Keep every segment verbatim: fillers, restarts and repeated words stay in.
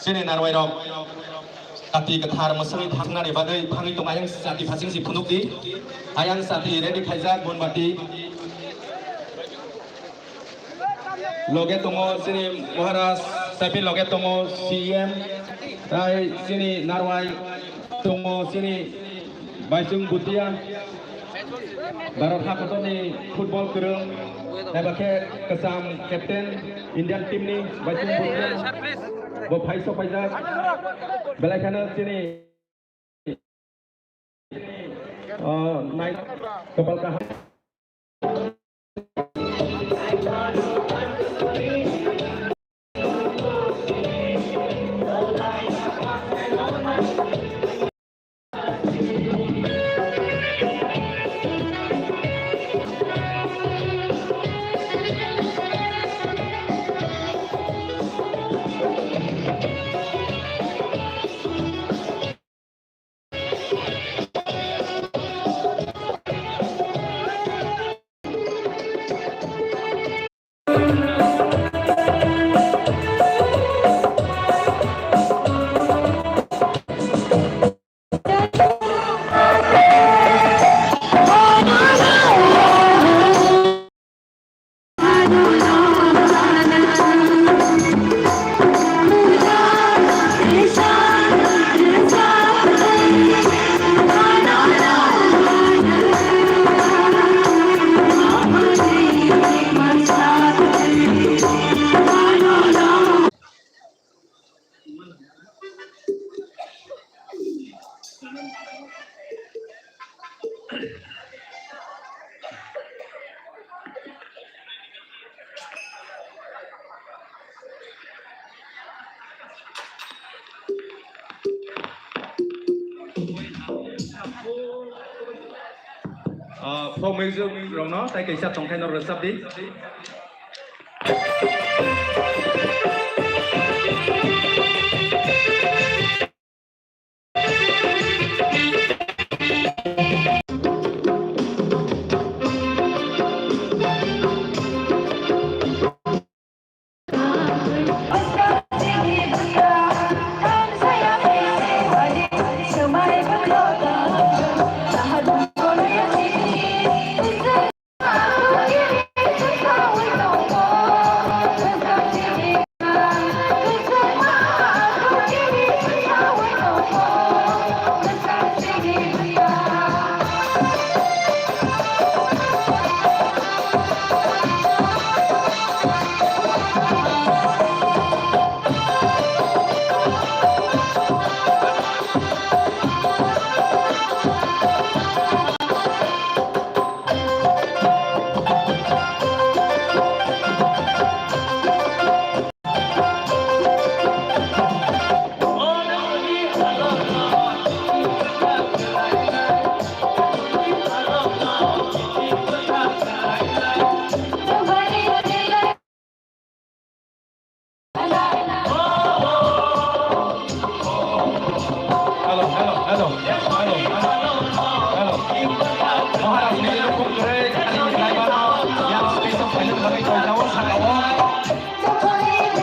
Chini narwai rok kati kwthar mwswngwi thangnani bagwi thangwi tong, ayang chati phasing si phunuk di. Ayang chati ready khaijak, bonbati. Loge tongo chini Maharaj, taipi loge tongo C E M, tai chini narwai tongo chini Baisung Bhutia, Bharat hakotorni football kwrwng, eba khe kwcham captain Indian team ni Baisung Bhutia, bo phai sok paijak, belai kheno chini Oh, nai, kapal kaham. Ah, folk music rokno tai kaisa tongthai no rwchap di. Hello, hello, hello, hello, hello. Maharaj ni lukhum kwrwi gari driver yang space o phaina bagwi tongjao sakao.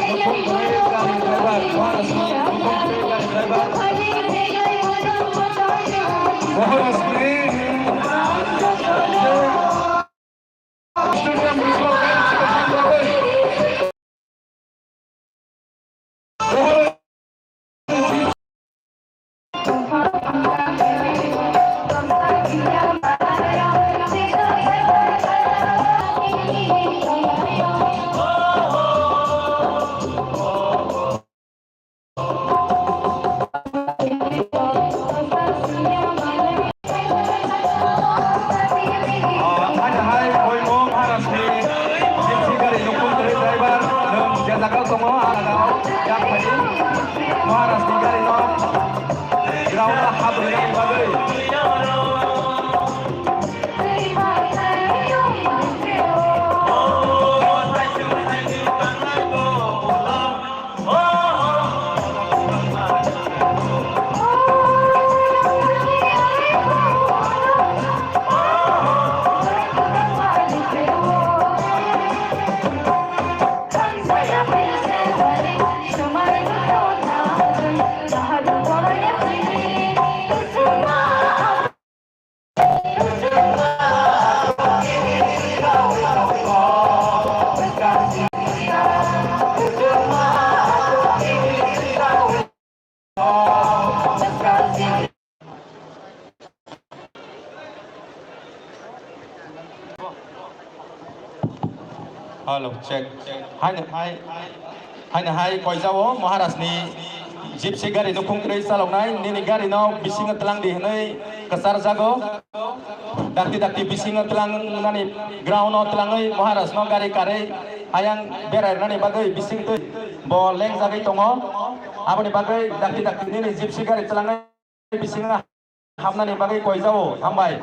Lukhum kwrwi gari driver, Maharaj ni lukhum kwrwi gari driver. Maharaj ni Haino hai Boimo Maharaj ni Gypsy gari nukung kwrwi driver nwng je jaga o tongo, ah jaga o yak phai di. Maharaj ni gari no ground o hap rwnani bagwi. Hello, check. Hai, hai, hai, hai, koijao Maharaj ni Gypsy gari no khungtrwi chaloknai, nini gari no bisingo twlang di hwnwi kwchar jago. Dakti dakti bisingo twlang nani ground no twlangwi Maharaj no gari karwi ayang berai nani bagwi bising twi bo leng jagwi tongo. Aboni bagwi dakti dakti nini Gypsy gari twlangwi bisingo hamnani bagwi koijao, hambai.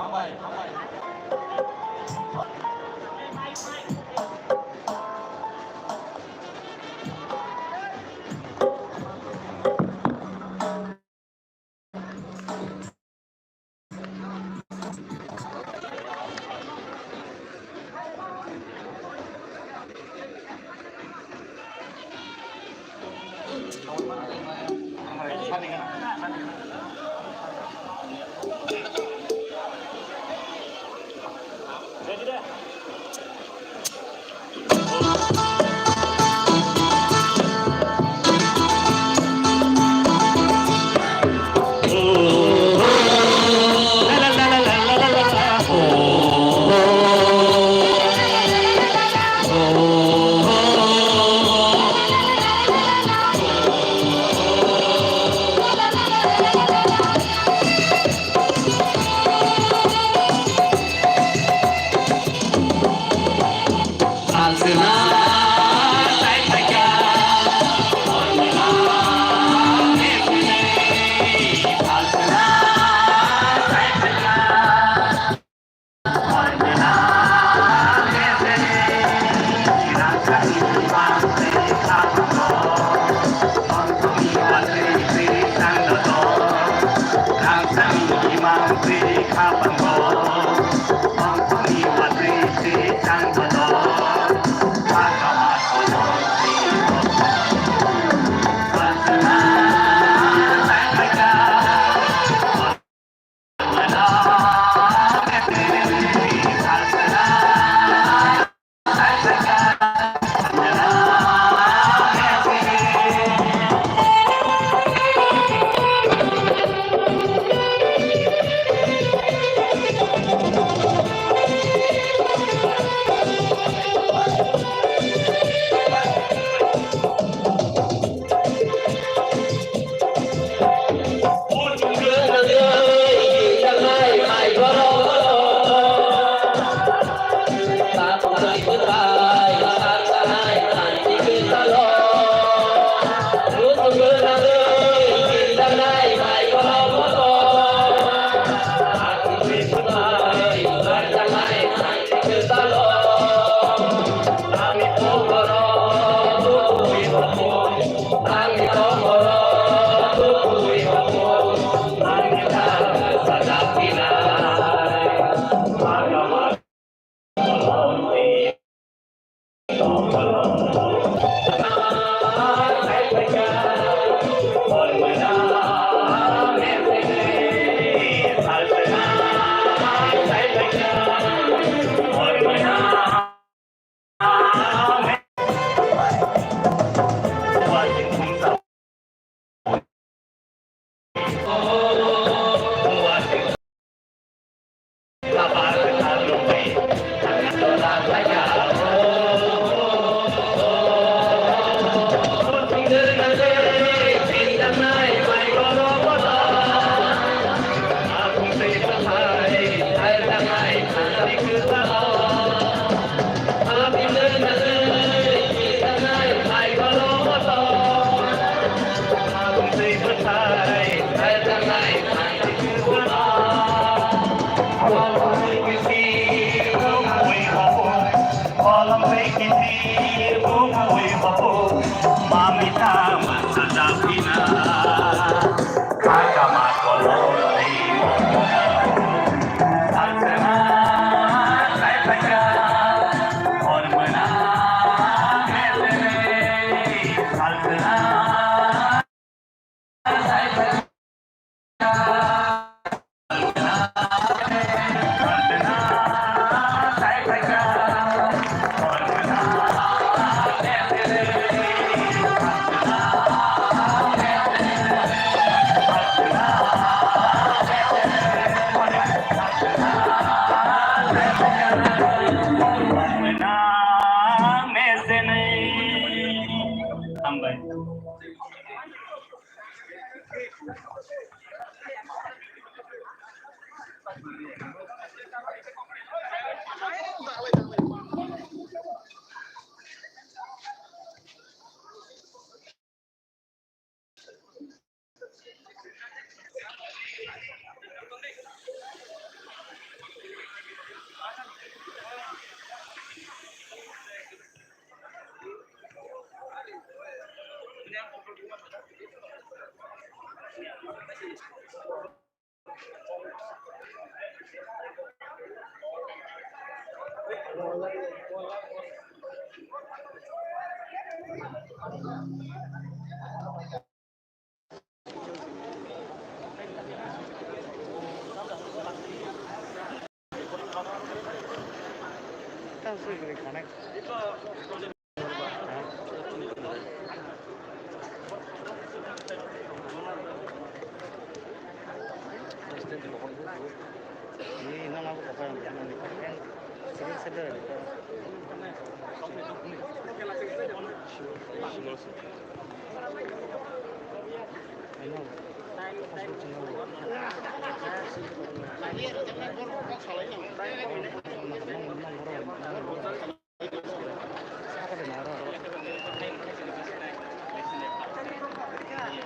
Hambai.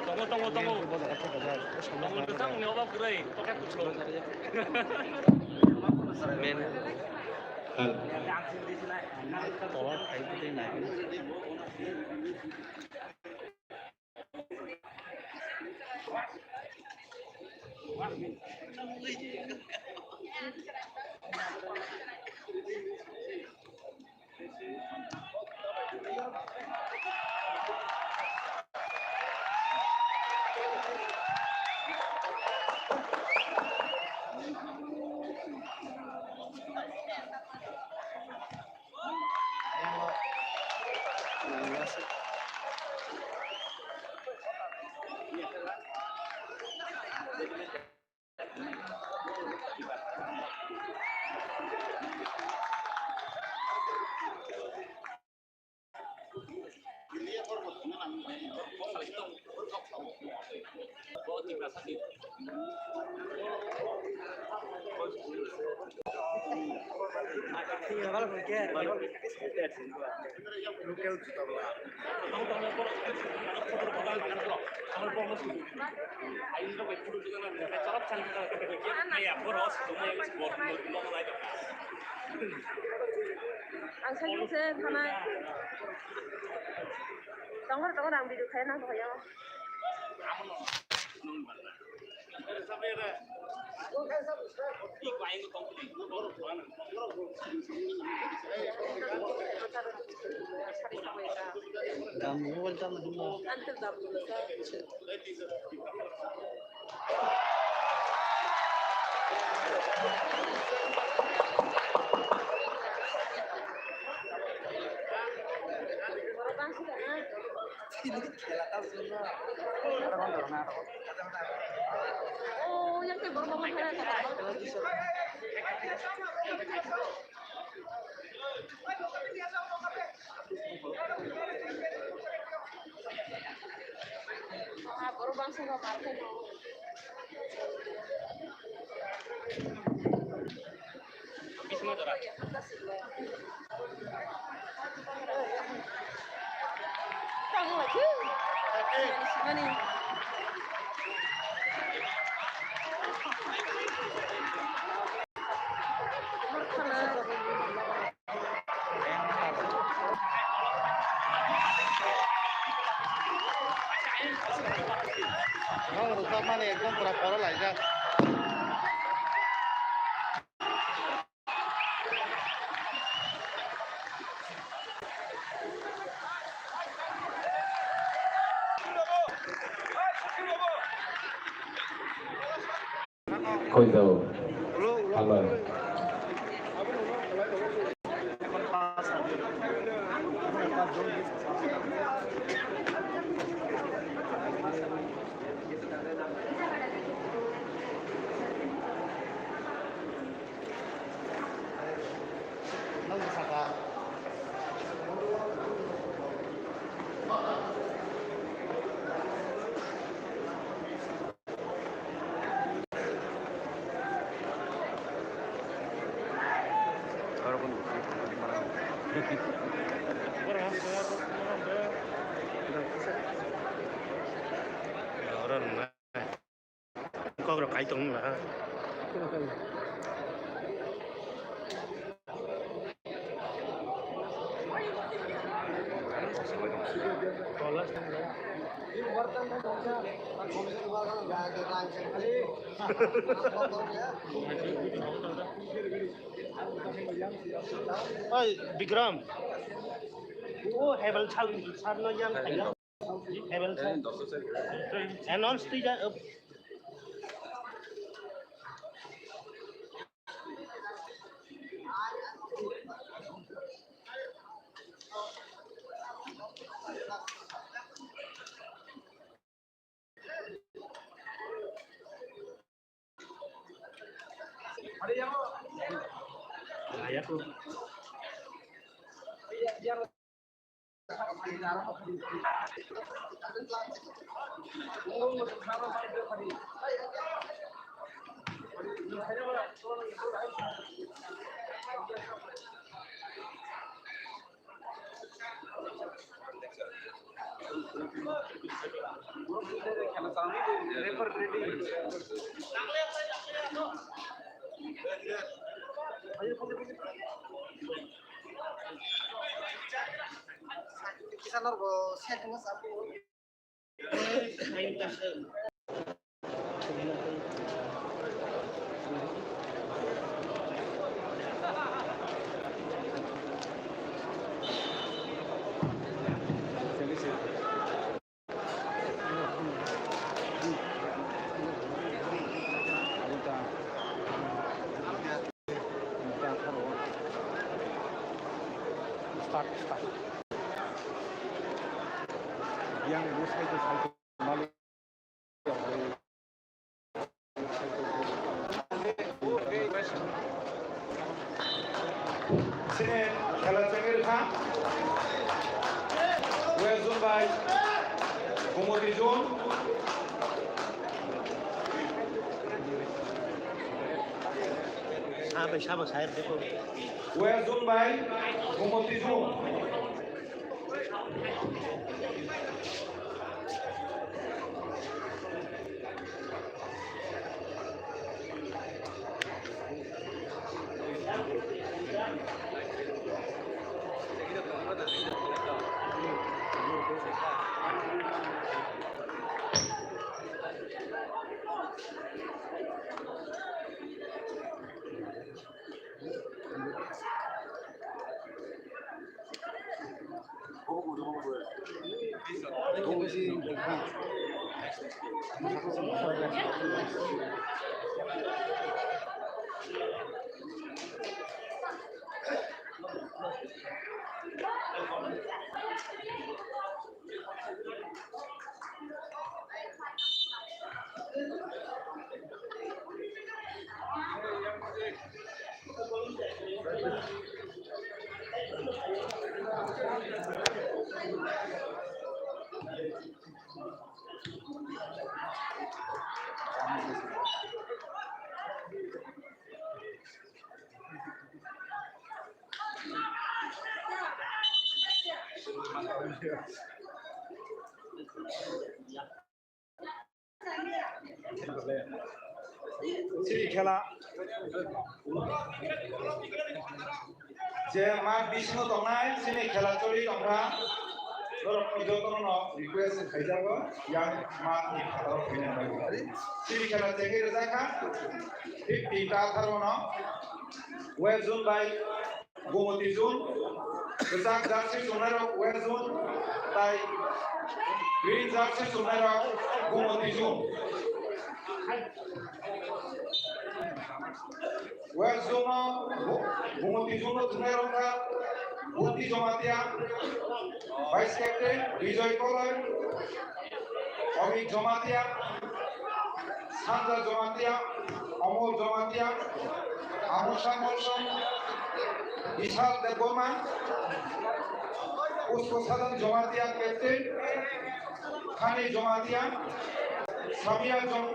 Tongo, tongo, tongo. Tongo, kwchangni obo kwrwi, pocket kuchlo. Men. Hal. Tola khai twi nai. Ang sakno se thanai. Tongor tongor ang video khaina khayo. Dam mobile dam dum. Antel dam dum. Nong rwchapmani ekdom pura koro laijak. Koito. Hambai. Oro nungnai. Kok rok kai tong wngla. Oi, Bikram. O, hebel chal, chal no yang. Announce twi ja. Start, start. Yang, bu sai tu, sai tu, malu. Sini khela chengir kha. West zone bai Gumoti zone. Sabe, sabe, sabe, dekho. West zone bai Gumoti zone. Sini khela je math bisingo tongnai, sini khela choli tongkha. Norok jotono no request khaijago, yang math ni phataro khaina bagwi. Sini khela chengwi rwjakha, fifty ta tharmano. West zone bai Gumoti zone, kwchak jersey chumnairok West zone, tai green jersey chumnairok Gumoti zone. West zone o Gu-, Gumoti zone o thwngnairok kha Buti Jamatia, Vice Captain Bijoy Koloi, Omik Jamatia, Sanja Jamatia, Amol Jamatia, Amusa Molsom, Bishal Debbarma, Pushpa Sadan Jamatia, Captain Khani Jamatia, Samia Jam-,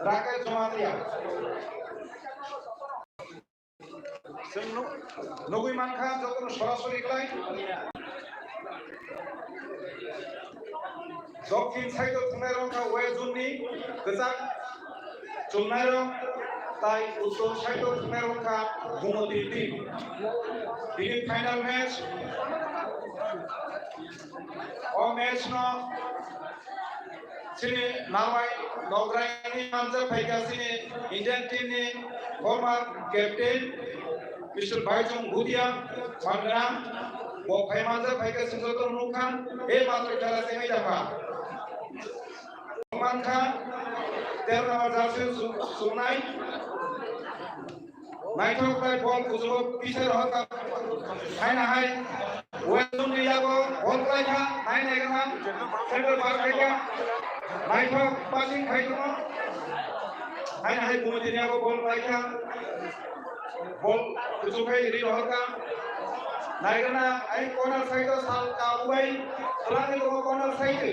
Rakesh Jamatia. Chwng nuk-, nugwi mankha jotono sorasori khlai. Dokhin side o thwngnairok wngkha west zone ni kwchak chumnairok, tai uttor side o thwngnairok wngkha Gumoti team. Tini final match. O match no chini Narwai Nograi ni manjak phaikha chini Indian team ni former captain Mister Baichung Bhutia mangra. Bo phai manjak phaikha chwng joto nukha, e matro khela se hai dakha. Mankha tero number jersey su-, sunai. Naithok khlai bol kuchugo pisa rohorkha. Haina hai. West zone ni yago bol khlaikha. Nai naikha. Center pass khaikha. Naithok passing khai tongo. Haina hai Gumoti ni yago bol khlaikha. Bol kuchuk khai ri rohorkha. Naikha na ai corner side o sal ka ubai. Twlangwi tongo corner side.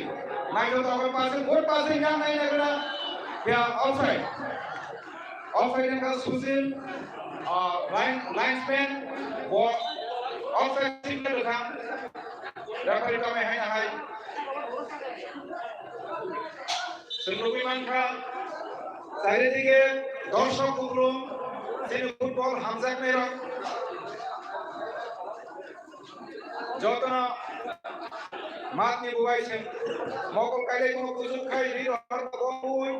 Naithok tongo passing. Good passing ya nai naikha na. Ya outside. Offside wngkha Susil, ah, line, linesman, bo offside signal rwkha. Referee kamai haino hai. Chwng nugwi mankha, charidige dorshok kuplung, chini football hamjaknairok. Jotono matni bubai se mokol kailai kono kuchuk khai ri rohor bongwi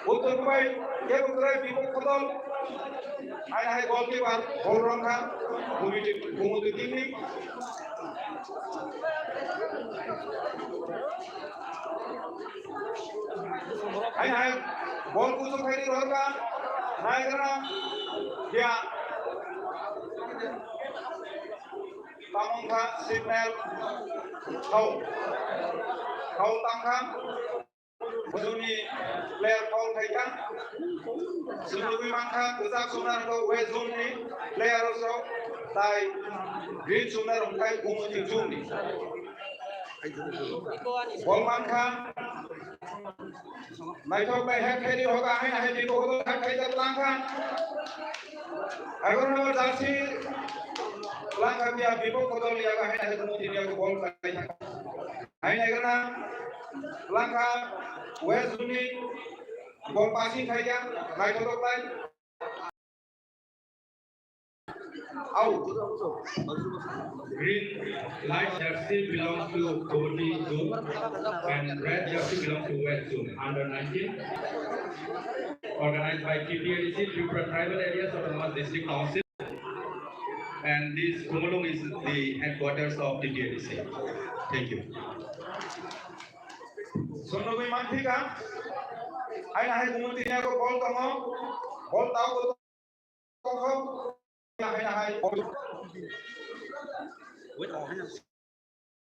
uttor bubai kebo kwrai bipok khodol. Hai hai goalkeeper bol rongkha Gumoti, Gumoti team ni. Hai hai bol kuchuk khai ri rohorkha naigra ya. Tamo wngkha signal. Foul. Foul tangkha. Bujuni player foul khaikha. Chwng nugwi mankha kwchak chumnarok west zone ni player rok, tai green chumnarok wngkha Gumoti zone ni. Bol mankha. Naithok nai hek khaidi hoga hai hai di bogo hek khai jak langkha. Egaroh number jersey langkha dia bipok kodol yaga hai hai Gumoti dia bol khai. Hai hai gana langkha west zone ni bol passing khai ya naithok lai. Out. Green light jersey belongs to Gumoti zone and red jersey belongs to West zone. Under nineteen, organized by T T A D C, Tripura Tribal Areas Autonomous District Council. And this Khumulwng is the headquarters of T T A D C. Thank you. Sonogwi manthika, aina hai Gumoti ni aro bol tongo, bol tao.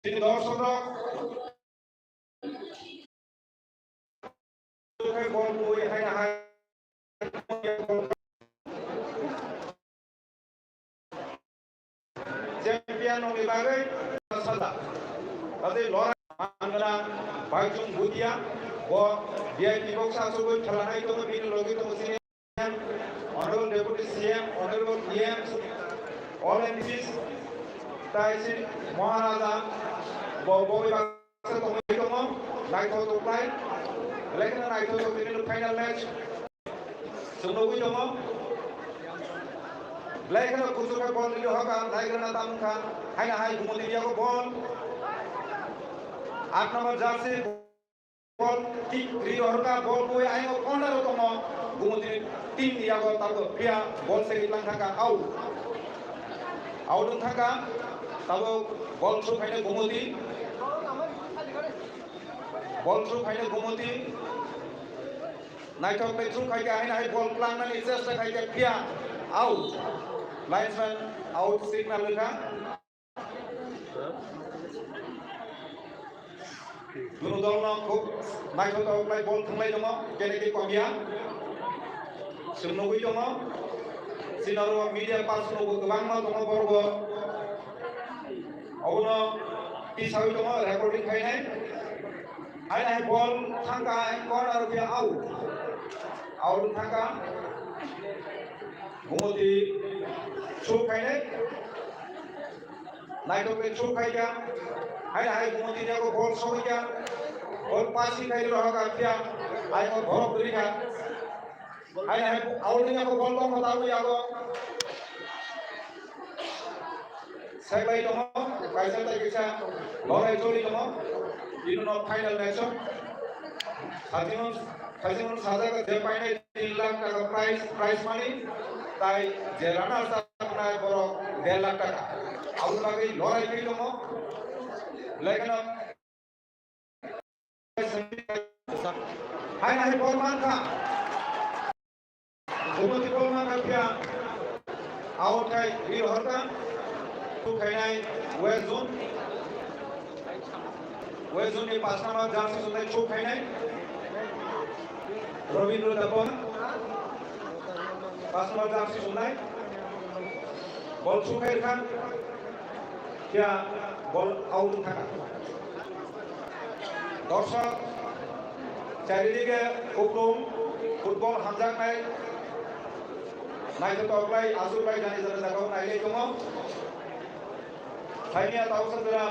Tini dorsok rok. Champion wngni bagwi sada. Tei lora mangna Baichung Bhutia, bo V I P box achugwi khelanai tongo, bini logi tongo chini Honorable Deputy C M, Honorable E M, all M Ps, tai si Maharaja, bo, bo, bo, tongwi tongo, naithok tok lai, lekheno naithok tok tini final match, chwng nugwi tongo, lekheno kuchuk khe bol nini hoka, lekheno tamkha, haina hai Gumoti yago bol, aat number jersey, Bol kick ri rohorkha, bol bui ayang o corner o tongo. Gumoti team ni yago tabuk phiya bol se lang thangkha, out. Out wng thangkha, tabuk bol through khaina Gumoti. Bol through khaina Gumoti. Naithok bai through khaikha, haino hai bol klangnani chesta khaikha, phiya out. Linesman out signal rwkha. Dunu dolno khub naithotok khlai bol thwnglai tongo, kene khe komya. Chwng nugwi tongo, chini oro media person bo kwbangma tongo, borok bo obono tisawi tongo, recording khainai. Haino hai bol thangkha, corner khe out. Out thangkha. Gumoti shoot khainai. Naithok khe shoot khaikha. Haino hai Gumoti ni yago ball sogwikha. Ball passing khai rohorkha phiya. Aino borok kwrwikha. Haino hai out ni yago ball tongkha tabuk yago. Seklai tongo, kaisa tai kaisa lorai choli tongo. Bini uno final match o. Sajingo, sajingo sajak je painai tin lakh taka prize, prize money. Tai je runners up wngnai borok der lakh taka. Aboni bagwi lorai twi tongo. Lekheno Hai hai ball mankha. Gumoti ball mankha phiya. Out khai ri horkha. Tu khainai West Zone. West Zone ni pas number jersey sunai chu khainai. Robindra Debbarma. Pas number jersey sunai. Ball chu khai kha. Phiya ball out wngkha. Dorsok charidige uklum football hamjaknai naithotok lai, aswk lai jani jani jagao nailai tongo. Saimia tabuksa jora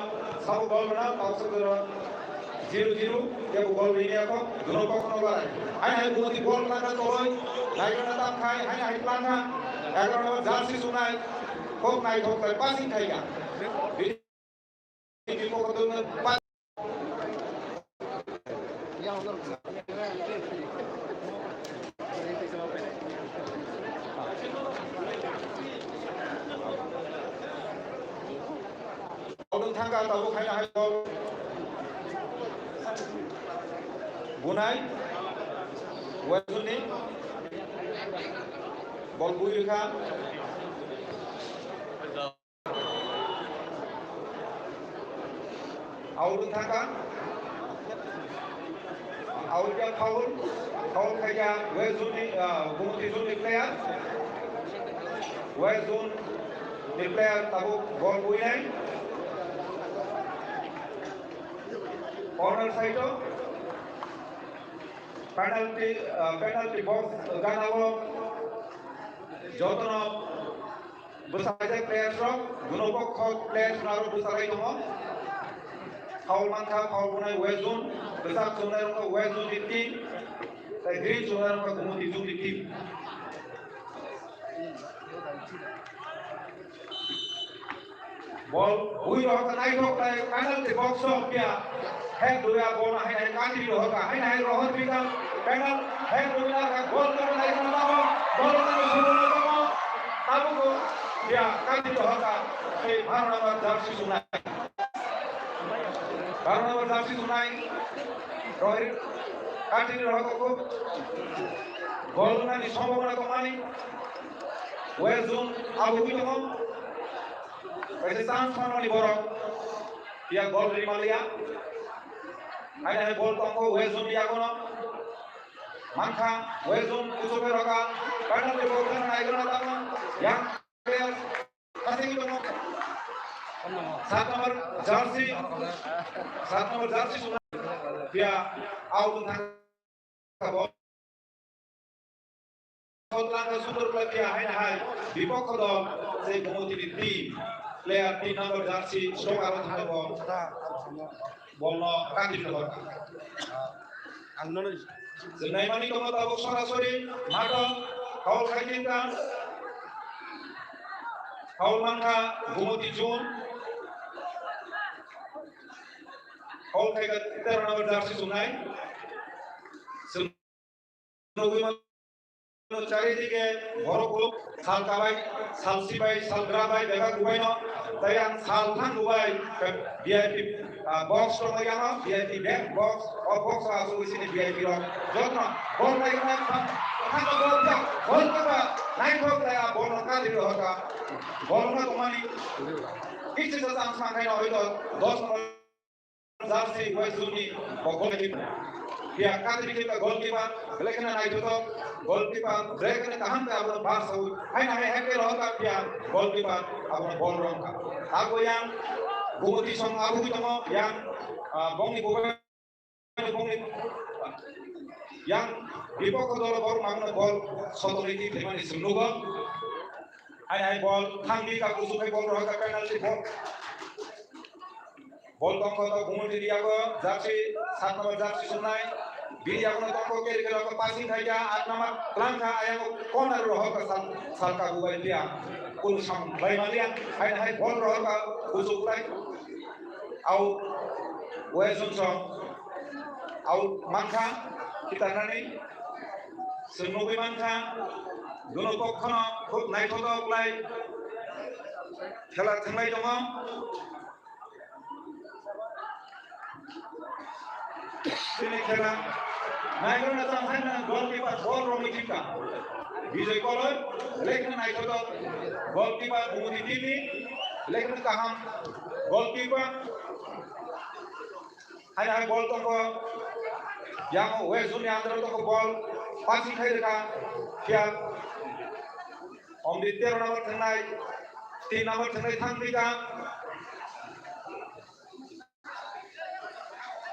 sabo gol rwna, tabuksa jora zero zero, kebo gol rwya kho, duno kokno barai. Haino hai Gumoti gol rwna toloi, naithotok tam khai, haino hai plan kha, egaroh number jersey sunai, kok naithok lai passing khai kha. Odong thangka tabuk haino hai bol. Bunai. West Zone ni. Bol bui rwkha. Out wngkha. Out ya foul. Foul khaikha West Zone ni, ah, Gumoti Zone ni player. West Zone ni player tabuk bol buinai. Corner side o penalty, ah, penalty box gana o jotono Bwsajak players rok, duno pokho players rok aro bwsajak tongo. Foul mankha, foul bunai West Zone, bwsak chumnai rok West Zone ni team, tei green chumnai rok Gumoti Zone ni team. Bol bui rok naithok tai penalty box o phiya. Hek duya bol hai hai kati rohor ka, hai hai rohor bikal penal, hek duya ka gol ka nai ka tamo, bol ka suru na tamo, tamo ko ya kati rohor ka, hei baro number jersey sunai, baro number jersey sunai, rohir kati rohor ko, gol na ni sombhabona tongmani, West Zone abo hui tongo, kaisa chance manmani borok. Phiya gol ri manliya. Haino hai bol tongkho West Zone ni yagono. Mankha West Zone kuchuk khe rwkha. Penalty bol khe naigwna tamo. Yang player kasing tongo. Sat number jersey. Sat number jersey suna. Phiya out wngkha. Kotlangka sundor khlai phiya haino hai bipokho dol se Gumoti ni team player tin number jersey sok aro thangwi bo bol no kati khlai. Ang nono. Chwng naimani tongo tabuk sorasori matho foul khai tinta. Foul mankha Gumoti Zone. Foul khai ka tero number jersey chumnai. Chwng nugwi mano charidike borok bo sal kabai, sal sibai, sal grabai, bebak bubaino. Tai ang sal thang bubai, V I P, ah, box rok bai ano, V I P back box, o box o asugwi sini V I P rok. Jotno bol bai thang, thang bol thang, bol thang ba, naithok tai a bol no kadi ro hota. Bol no tongmani. Kichisa chance man khaino hoito dos number jersey West Zone ni bo goalkeeper. Phiya katri khe goalkeeper, belai kheno naithotok goalkeeper, belai kheno kaham khe abono bar saui. Haino hai hai khe rohor ka phiya goalkeeper abono bol rong kha. Abo yang Gumoti song abo tongo yang, ah, bongni bubai bongni yang bipokho dolo bor mangno bol sotoni ti themani sumnugo. Hai hai bol thangdi ka kuchuk hai bol rohor ka penalty bol. Bol tongkho to Gumoti ni yago jersey sat number jersey sunai. Bini yago no tongkho keri kero ko passing khai ya aat number tlang kha ayang corner rohor ka sal sal ka bubai dia. Kunu sam lai maliya hai hai bol rohor ka kuchuk lai. Au West Zone song. Au mankha kitanani. Chwng nugwi mankha, duno pokkhano khub naithotok lai khela thwnglai tongo. Chini khela naikhwna tang khaina goalkeeper bol romwi thika. Bijoy Koloi, lekhna naithotok goalkeeper Bumudi Tini, lekhna kaham goalkeeper. Hai hai bol tongkho. Yang West Zone ni under tongkho bol. Passing khai rwkha. Phiya. Omdi tero number thangnai. Tin number thangnai thang phi ka.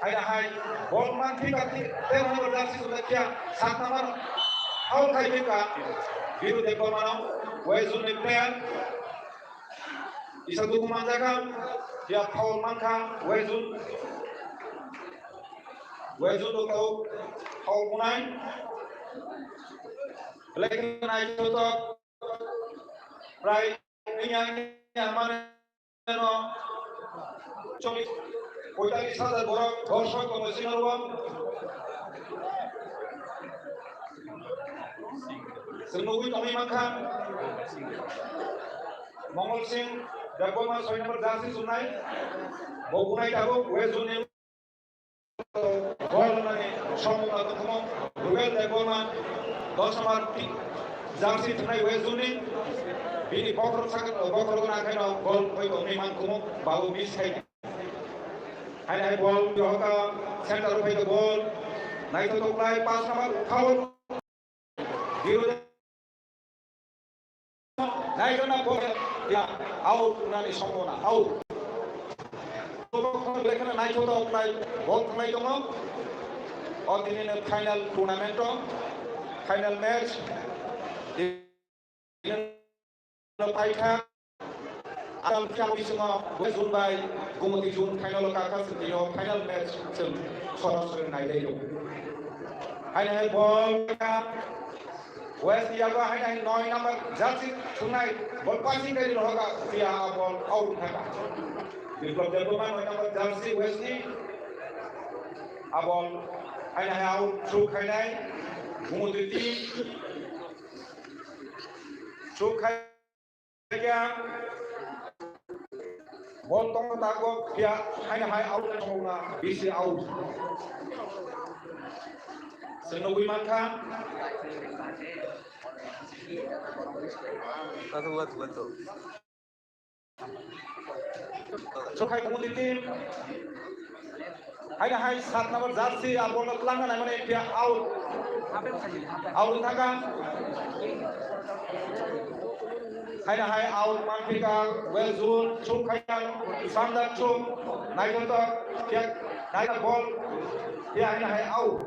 Hai hai bol man phi ka tero number jersey sunda phiya. Sat number. Foul khai phi ka. Biru Debbarma no. West Zone ni player. Isa dugu manjak kha, ya foul mankha, West Zone. West Zone to tau foul munai. Lekin nai to to prai niya niya mane no choli poitalis hajar borok dorshok tongo sinarwa. Chwng nugwi tongwi mankha. Mongol Singh, Debbarma soi number jersey sunai. Bo bunai tabuk West Zone ni bol nani somung na tongmo. Rubel Debbarma, dos number jersey thwnai West Zone ni. Bini bokhorok sakha, bokhorok na khaino bol khoi tongwi mankhumo. Babu miss khai. Hai hai bol, Johaka, center of the ball. Naithotok lai, pass number, foul. Biru. Naikona bol, ya, out, nani sombona, out. Lekana naithotok lai, bol thanglai tongo. O tini final tournament o, final match. Paikha. Atal kya bisingo West Zone bai Gumoti Zone final o kaka sini o final match chwng sorasori nailai o. Hai hai bol ka West yago hai hai noi number jersey thunai bol passing kai rohoka sia a bol out thaka. Biplop Debbarma noi number jersey West ni a bol hai hai out through khainai Gumoti team. Chuk khai kya bol tong ta go kya hai hai out na chong na bisi out. Seno bui man kha. Katu katu katu. Sokhai Gumoti team. Hai hai sat number jersey a bol no tlang nai mane pia out. Out thaka. Hai hai out man thika West Zone chuk khai sandar chuk nai to pia nai bol pia hai hai out.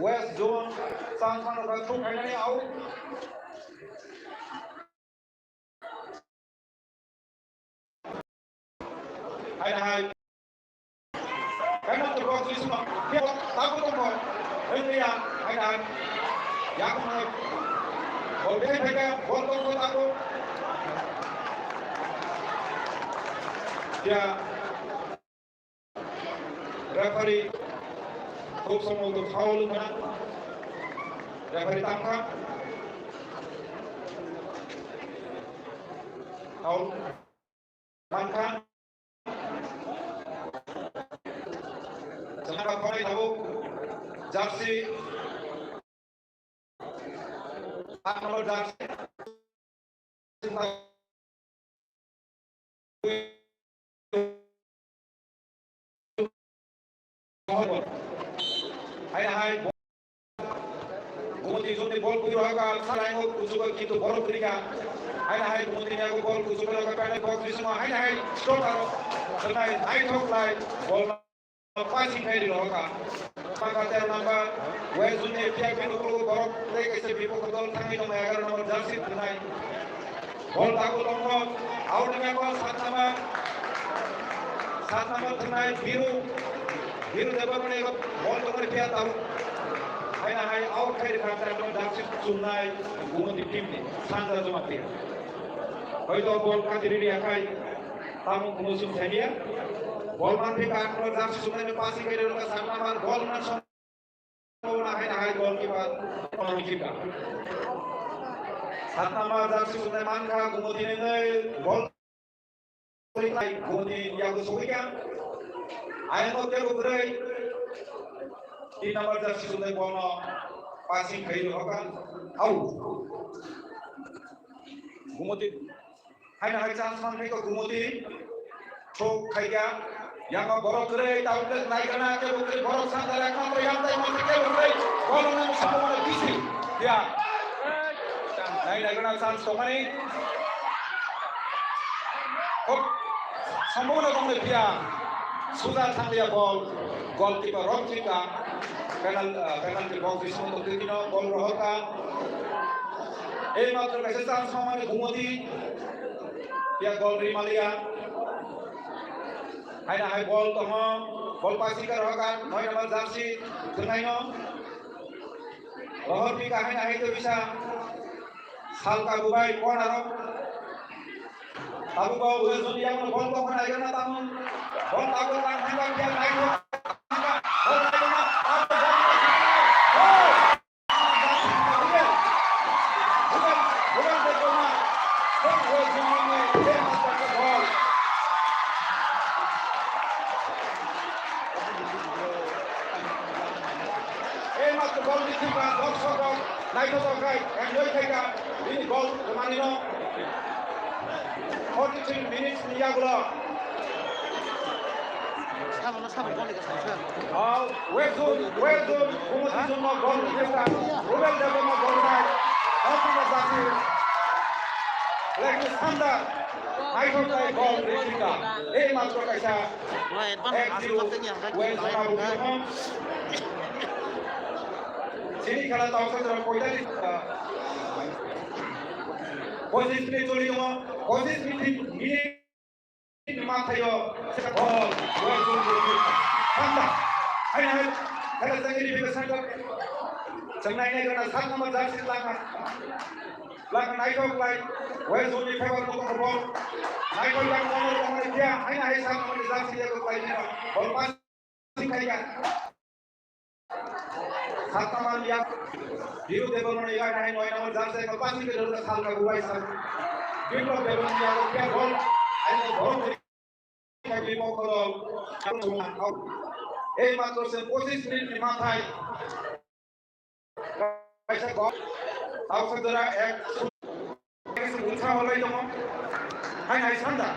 West Zone san san ka chuk khai nai out. Hai hai. Hai na to box is ma. Ke ta ko to mo. Hai ya. Hai hai. Ya ko mo. Bol de hai ka. Bol to ko ta ko. Ya. Referee, khub samung to foul wngkha. Referee tangkha. Foul mankha. Chwngno khonai tabuk jersey. Aat number jersey. Hai hai. Gumoti Zone ni bol kuri rohaka, salai mo kuchugo kintu borok kuri ka. Hai hai Gumoti ni ago bol kuchugo rohaka, penalty box bisingo hai hai. Shot aro. Hai hai thok lai. Bol Passing khai ri rohor ka. Paka tero number, West Zone ni F P I pin ukulugo borok tei kaisa bipokto dol thangwi tongmai egaroh number jersey khwnai. Bol tago tongkho, out ni member satnama, satnama thangnai Biru, Biru Debbarmani bol tongkho phiya tago. Haina hai out khai rikha tamo jersey chumnai Gumoti team ni Sanja Jamatia. Hoito bol kati riri akhai tamo kuno sum thaniya. Bol manphi ka tamo jersey chumnai ni passing khai rikha satnama bol man Haina hai goalkeeper, goalkeeper. Satnama jersey sumnai mankha, Gumoti nengwi goal. Gumoti yago sugikha. Ayang o tebo kwrwi. Tin number jersey sumnai bolno passing khai rwkha. Out. Gumoti Haina hai chance man khaiko Gumoti. Thok khaikha. Yama borok kwrwi, tabuk le naigana, kebo kwrwi, borok sandala, khambai, yamtai, mantri, kebo kwrwi. Bolong nang sambo mano bisi. Ya. Nai naigana chance tongmani. Hop. Sambo mano tongmani phiya. Suja thangliya bol. Goalkeeper rok thika. Penal-, ah, penalty box bisingo tongtwi phino bol rohorkha. Ei matro kaisa chance mamani Gumoti. Ya gol ri maliya. Haina hai bol tongo. Bol pasikar hoka. Noi number jersey. Thwngnaino. Rohor pika haina hai to bisa. Salka bubai corner o. Tabuk bo ulo jodi yang bol tong khana yang na tamu. Bol tabuk lang hanga dia naik. Bol naik na. Bol. Ei matro gol di thikha, dorsok rok naithotok khai enjoy khaikha bini gol rwmanino. Forty three minutes ni yagulo. Sabo na sabo gol ni kasam sir. Oh, West Zone, West Zone, Gumoti Zone no gol di thikha, Rubel Debbarma gol nai, Hasina Jati, Black Thunder, naithotok khai gol di thikha. Ei matro kaisa Wah, advance aswk khe tengya hwnkhe West Zone abo wngkha. Sini khela tawsa jora poitalish, ah, pochish minute choli tongo, pochish minute, minute ni mathaio, seka bol, West Zone gol. Thanda, hai hai, khela jagini beka saka, chwngnai nai gana sat number jersey lama. Lak naithok lai, West Zone ni favour mo ko bol. Naithok lai mo ko mo dia, hai hai sa mo ni jersey ya ko lai ni bol pas khai ya. Sat number ya. Biru Debbarma ni ya hai noi number jersey ko pas ke dor sal ka buai sa. Biru Debbarma ya ko kya bol, hai ko bol. Ei matro se pochish minute ni mathai. Kaisa gol. Tausa jora ek. Utsaho lai tongo. Hai hai sanda.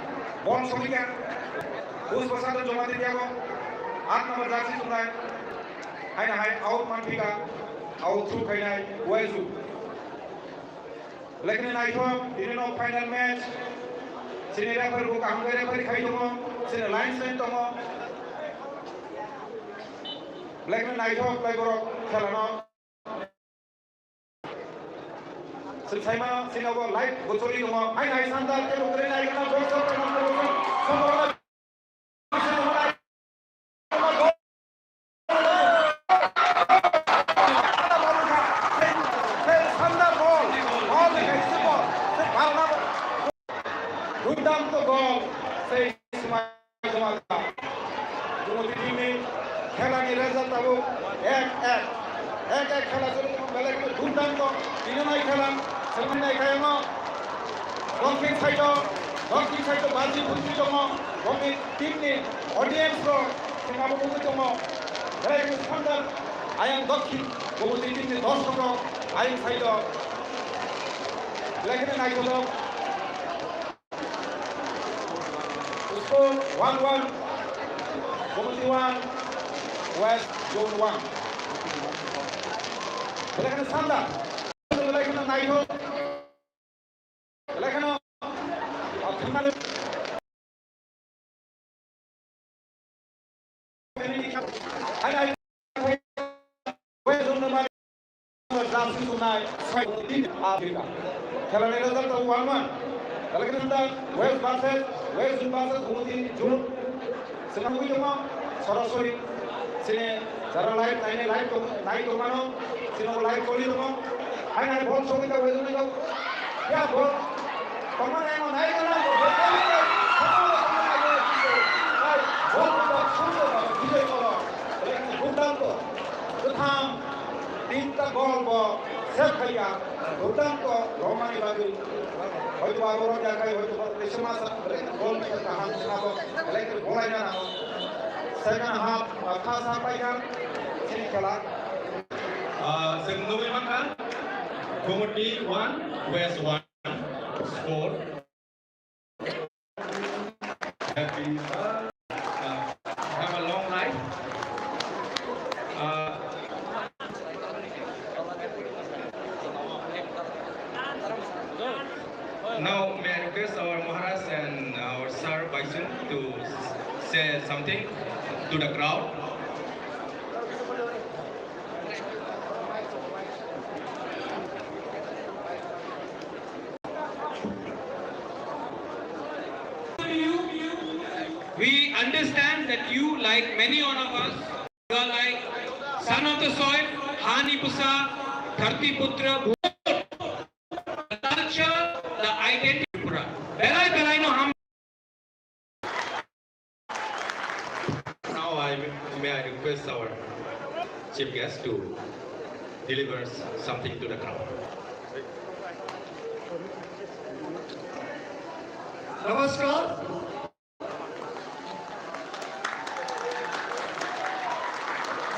Bol somikha. Bus bosado joma di diago. Aat number jersey chumnai. Hai hai out manphika. Out through khainai. Waisu. Lekni naithok, tini no final match. Chini referee bo kaham khe referee khai tongo, chini linesman tongo. Lekni naithok, lai borok khela no. Chwng saimano, chini obo live bo choli tongo. Hai hai santa, tei bo kwrwi nai gana, box of the month, box of, sombona. Dudanto gol, sei Ismail Jamatia. Jumoti team ni khela ni result tabuk ek ek. Ek ek khela choli tongo, belai kheno dudanto tini nai khela, semi nai khayango. Donkhin side o, donkhin side o baji phunti tongo, bongni team ni audience rok sengabo bugwi tongo. Belai kheno sandal ayang donkhin, bongni team ni dorsok rok ayang side o. Belai kheno naithotok. Score one one, Gumoti one, West Zone one. Belai kheno sanda, belai kheno naithok, belai kheno, ah, thangmani. Hai, hai. West Zone number jersey chumnai, soi tin Africa. Khela ni result one one. Belai kheno da West versus West Zone versus Gumoti Zone. Swnamwi tongo sorasori. Sini jara live nainai live tong-, nai tongmano. Sini live choli tongo. Hai hai bol sogwi ta West Zone ni. Ya bol. Tongmani ano nai kana. Bol sogwi ta bijoi koro. Belai kheno durdanto. Kwtham tinta gol bo save khaiya. Durdanto romani bagwi. Hoytoba abo rok yakai, hoytoba kaisa masa, gol kaham swnabo, belai khe golaina nango. Second half, uh, first half bai kha, chini khela. Uh, chwng nugwi mankha, Gumoti one, West one, score. That means, uh, have a long life. Uh, Now, may I request our Maharaj and our Sir Baichung to say something to the crowd? We understand that you, like many of us, you are like son of the soil, Hani Pusa, Dharti Putra, the culture, the identity Tripura. Belai belai no ham. Now I may, may I request our chief guest to deliver something to the crowd. नमस्कार।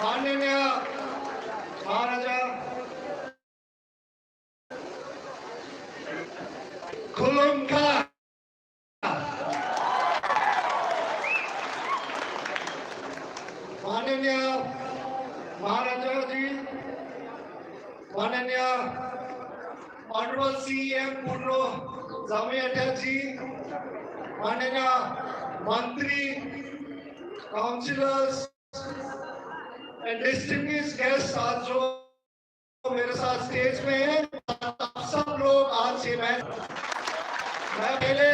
माननीय महाराजा खुलुमखा। माननीय महाराजा जी, माननीय Honorable C E M Purno Jamia Chatterjee, माननीय मंत्री, councillors and distinguished guests, आज जो मेरे साथ stage में हैं, आप सब लोग आज ये मैच, मैं पहले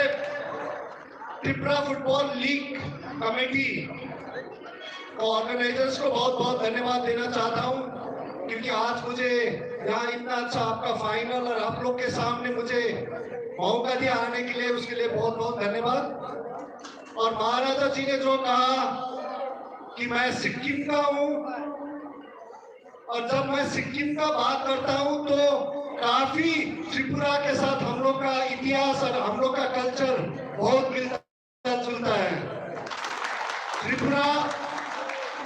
त्रिपुरा फुटबॉल लीग कमेटी और ऑर्गेनाइजर्स को बहुत बहुत धन्यवाद देना चाहता हूँ, क्योंकि आज मुझे यहाँ इतना अच्छा आपका फाइनल और आप लोग के सामने मुझे मौका दिया आने के लिए, उसके लिए बहुत बहुत धन्यवाद। और महाराजा जी ने जो कहा कि मैं सिक्किम का हूँ, और जब मैं सिक्किम का बात करता हूँ तो काफी त्रिपुरा के साथ हम लोग का इतिहास और हम लोग का कल्चर बहुत मिलता जुलता है। त्रिपुरा,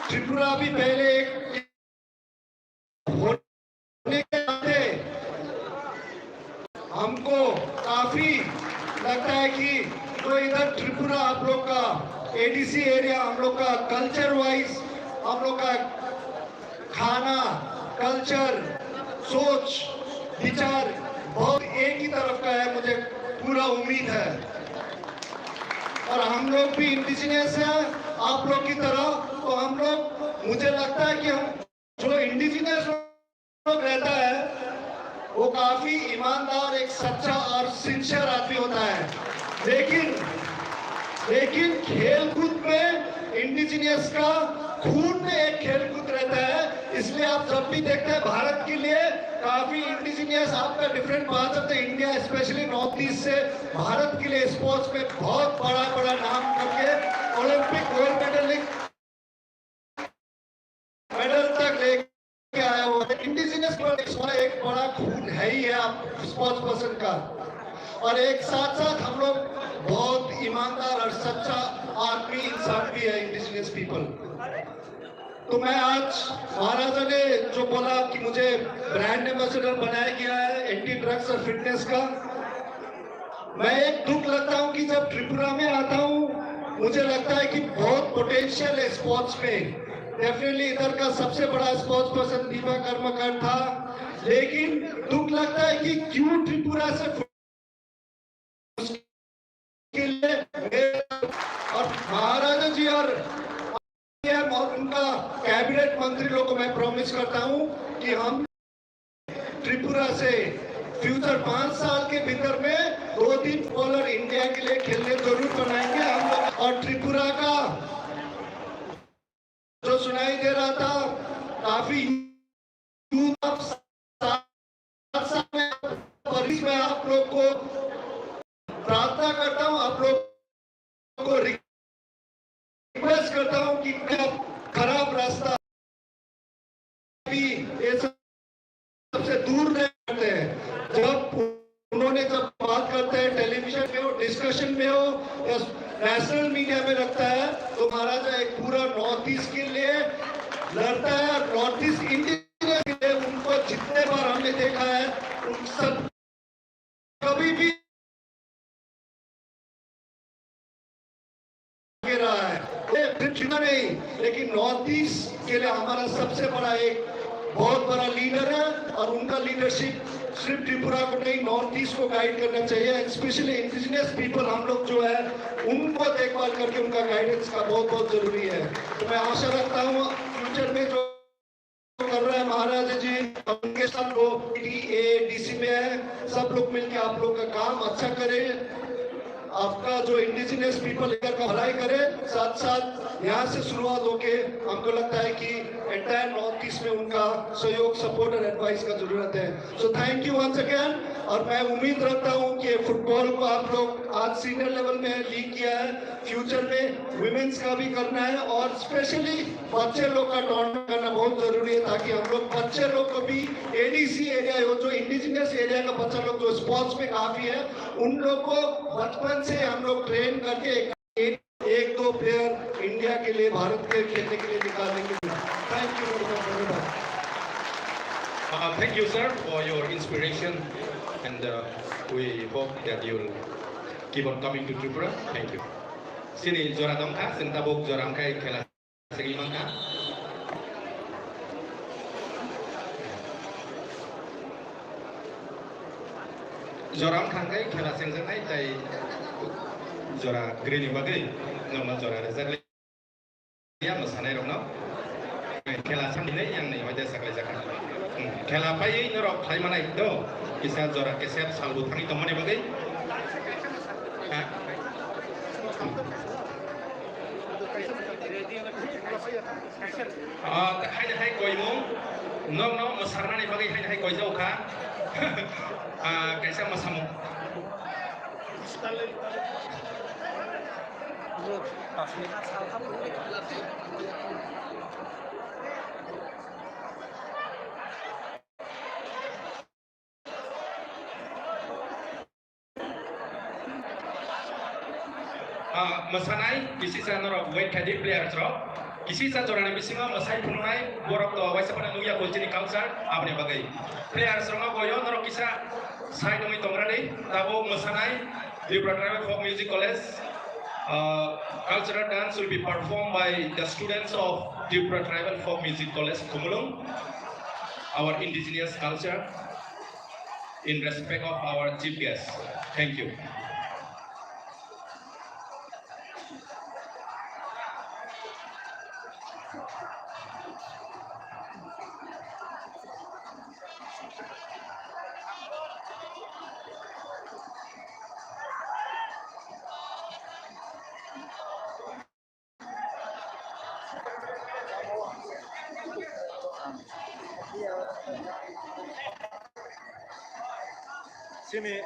त्रिपुरा भी पहले एक होने के नाते हमको काफी लगता है कि जो इधर त्रिपुरा आप लोग का एडीसी एरिया, हम लोग का कल्चर वाइज, हम लोग का खाना, कल्चर, सोच, विचार बहुत एक ही तरफ का है, मुझे पूरा उम्मीद है। और हम लोग भी इंडिजिनस हैं आप लोग की तरह, तो हम लोग, मुझे लगता है कि हम जो इंडिजिनस लोग रहता है, वो काफी ईमानदार, एक सच्चा और सिंसियर आदमी होता है। लेकिन, लेकिन खेलकूद में इंडिजिनस का खून में एक खेलकूद रहता है, इसलिए आप जब भी देखते हैं भारत के लिए काफी इंडिजिनस आपका different parts of the India, specially north east से भारत के लिए स्पोर्ट्स में बहुत बड़ा बड़ा नाम करके ओलंपिक गोल्ड मेडल, मेडल तक लेके आया हुआ है। इंडिजिनस पर एक बड़ा खून है ही है आप स्पोर्ट्स पर्सन का, और एक साथ साथ हम लोग बहुत ईमानदार और सच्चा आदमी इंसान भी है इंडिजिनस पीपल। तो मैं आज, महाराजा ने जो बोला कि मुझे ब्रांड एम्बेसडर बनाया गया है एंटी ड्रग्स और फिटनेस का, मैं एक दुख लगता हूँ कि जब त्रिपुरा में आता हूँ, मुझे लगता है कि बहुत पोटेंशियल है स्पोर्ट्स में। डेफिनेटली इधर का सबसे बड़ा स्पोर्ट्स पर्सन दीपा कर्माकर था, लेकिन दुख लगता है कि क्यों त्रिपुरा से के लिए मेरे और महाराजा जी और उनका कैबिनेट मंत्री लोग को मैं प्रॉमिस करता हूँ कि हम त्रिपुरा से फ्यूचर पाँच साल के भीतर में दो तीन फुटबॉलर इंडिया के लिए खेलने जरूर बनाएंगे हम लोग। और त्रिपुरा का जो सुनाई दे रहा था, काफी यूथ, आप साथ साथ में, और इसमें आप लोग को प्रार्थना करता हूँ, आप लोग को रिक्वेस्ट करता हूँ कि आप खराब रास्ता भी ये सबसे दूर रहते हैं। जब उन्होंने जब बात करते हैं, टेलीविजन में हो, डिस्कशन में हो, या नेशनल मीडिया में रखता है, तो महाराजा एक पूरा नॉर्थ ईस्ट के लिए लड़ता है। नॉर्थ ईस्ट इंडिया के लिए उनको जितने बार हमने देखा है, उन सब कभी भी आगे रहा है। ये सिर्फ चुनाव नहीं, लेकिन नॉर्थ ईस्ट के लिए हमारा सबसे बड़ा एक बहुत बड़ा लीडर है, और उनका लीडरशिप सिर्फ त्रिपुरा को नहीं, नॉर्थ ईस्ट को गाइड करना चाहिए। स्पेशली इंडिजिनस पीपल, हम लोग जो है, उनको देखभाल करके उनका गाइडेंस का बहुत बहुत जरूरी है। तो मैं आशा रखता हूँ फ्यूचर में जो कर रहे हैं महाराज जी, उनके साथ वो डीए डीसी में है, सब लोग मिलके आप लोग का काम अच्छा करें। आपका जो इंडिजिनस पीपल एरिया का भलाई करें, साथ साथ यहाँ से शुरुआत होके हमको लगता है कि एंटायर नॉर्थ ईस्ट में उनका सहयोग, सपोर्ट और एडवाइस का जरूरत है। So thank you once again. और मैं उम्मीद रखता हूँ कि फुटबॉल को आप लोग आज सीनियर लेवल में लीग किया है, फ्यूचर में विमेंस का भी करना है, और स्पेशली बच्चे लोग का टूर्नामेंट करना बहुत जरूरी है, ताकि हम लोग बच्चे लोग को भी एडीसी एरिया हो, जो इंडिजिनस एरिया का बच्चा लोग जो स्पोर्ट्स में काफी है, उन लोग को बचपन से हम लोग ट्रेन करके एक, एक दो प्लेयर इंडिया के लिए, भारत के खेलने के लिए निकालेंगे। थैंक यू, धन्यवाद। Uh, thank you, sir, for your inspiration, and uh, we hope that you'll keep on coming to Tripura. Thank you. Sini jora dongkha, sini tabuk jora hwnkhe khela segwi mankha. Jora wngkha hwnkhe khela sengjaknai tei jora kwrwini bagwi normal jora rwjakli. Ya mwsanairokno khela sanai yang nai hoide saklaijakha. Khela paiwi norok khlai manai do kisa jora kesep salbo thangwi tongmani bagwi. Ha? Ah, haini hai koimung nokno mwsarnani bagwi haini hai koijao kha. Ah, kaisa mwsamung. Ah, mwsanai, kisisa norok wait khai di players rok. Kisisa jorani bisingo mwsai phunuknai borok to waisa phano nukya bo chini culture aboni bagwi. Players rokno boyo norok kisa side wngwi tongra di. Tabuk mwsanai Tripura Tribal Folk Music College. Uh, cultural dance will be performed by the students of Tripura Tribal Folk Music College, Khumulwng. Our indigenous culture in respect of our chief guest. Thank you. Sini.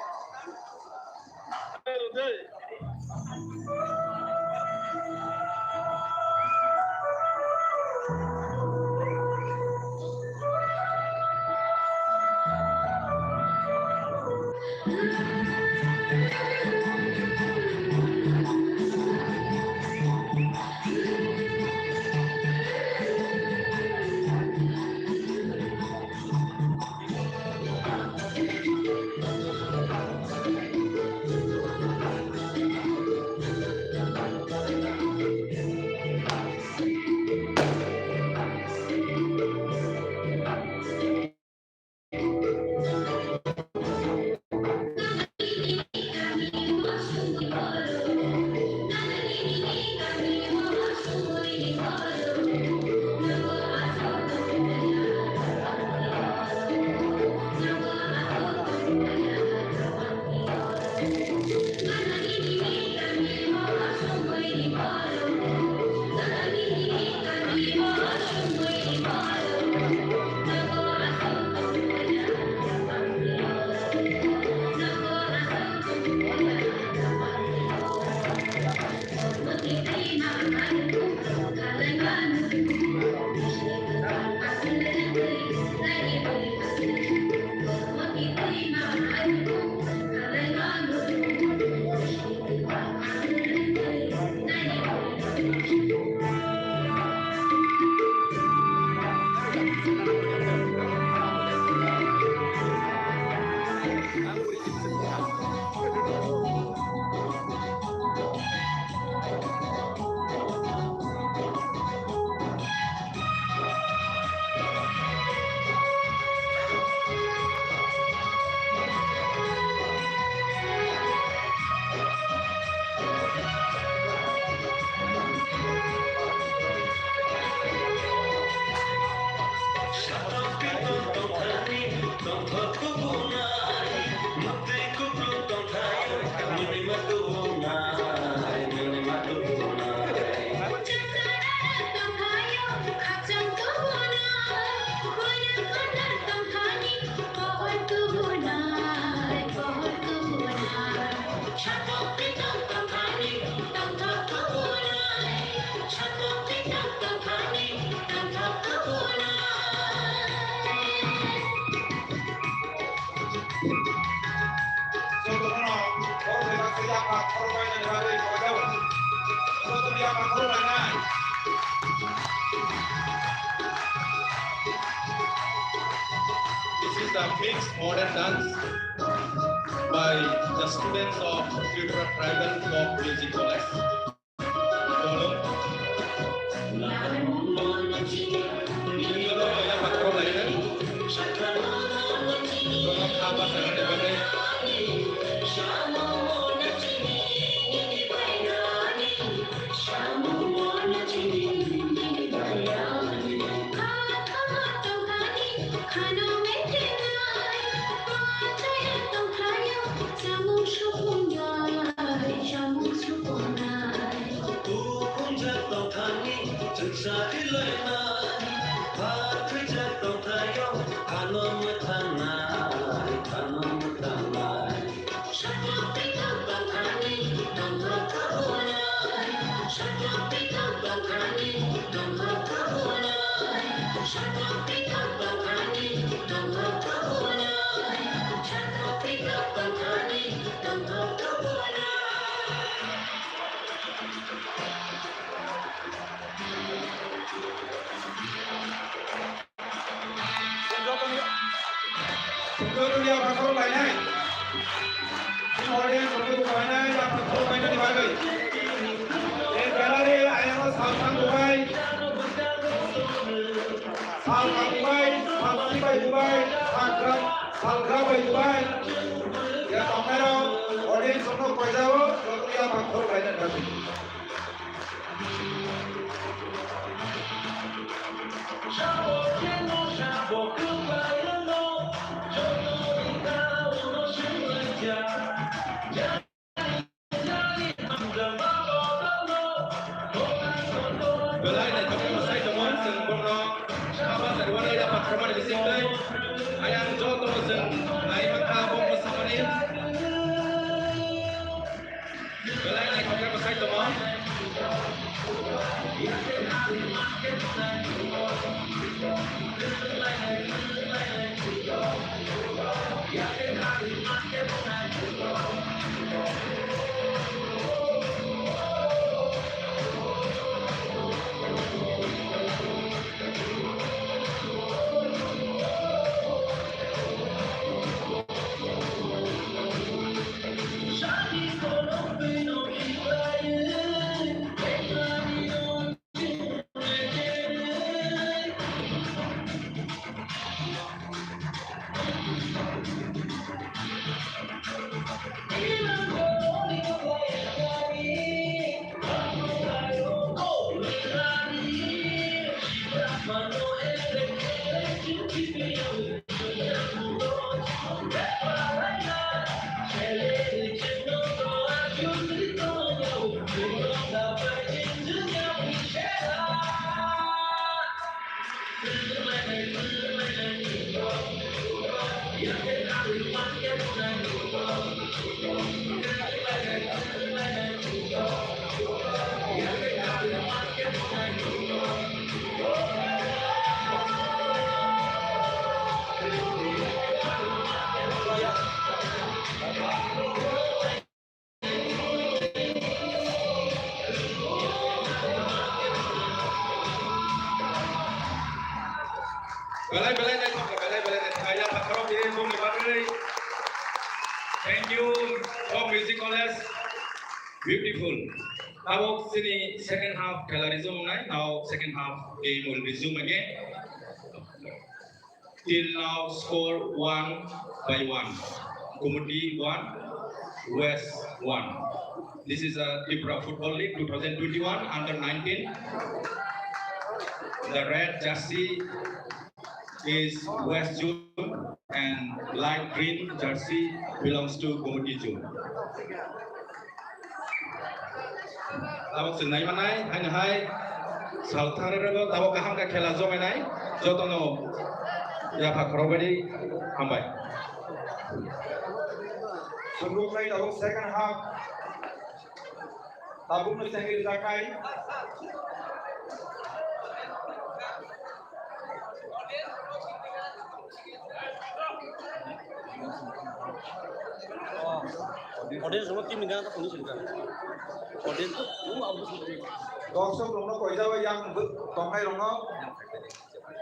Tongthok kubunai, muktwi kupru tongthaio, munima kubunai, munima kubunai. This is the mixed modern dance by the students of Tripura Tribal Folk Music College. Tukungjak tongthani chwngsa rilainai, pha thwijak tongthaio, ano mwthangnai, ano mwthangnai. Sundor India pathor lainai. Audience rokni bubainai, ya pathor lainani bagwi. E gallery ayano salthang bubai. Salthang bubai, salsi bai bubai, salgra, salgra bai bubai. Ya tongnai rok, audience rokno koijago, rokni ya pathor lainani bagwi. Belai naithok khe mwsai tongo, chwng bono haba chariwanai da pathormani bisingtwi. Ayang jotono chwng naimakha bo mwsamani. Belai naithok khe mwsai tongo. Belai belai naithok kha, belai belai naithok kha. Yang pathorok bini bumni bagwi. Thank you, Folk Music College. Beautiful. Tabok chini second half khela rijak wngnai. Now second half game will resume again. Till now score one by one. Kumudi one, West one. This is a Tripura Football League two thousand twenty-one under nineteen. The red jersey is West Zone and light green jersey belongs to Gumoti Zone. Tabok chwng nai manai, haino hai sal thang rwgo, tabok kaham khe khela jomai nai, jotono yapha khorok bai hambai. Chwng nai tabok second half. Tabukno chengwi rwjaknai. Audience rok team ni gana tongwi sini ka. Audience, oh, abo sini. Dorsok rokno koijago yang tongnai rokno.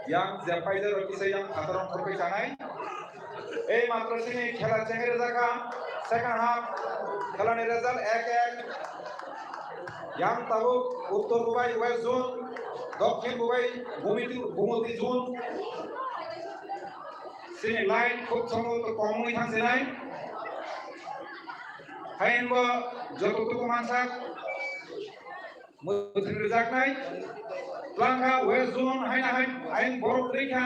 Yang jepai jero kisa yang phatarong khorpai chanai. Ei matro sini khela chengri jaka second half. Khela ni result ek ek. Yang tabuk uttor bubai West Zone, dokhin bubai Gumiti, Gumoti Zone. Sini line khub sombhoboto kom wngwi thang sinai. Hainbo joto tuku mansak. Mwthang rwjaknai. Twlangkha West Zone haina hai ayang borok kwrwi kha.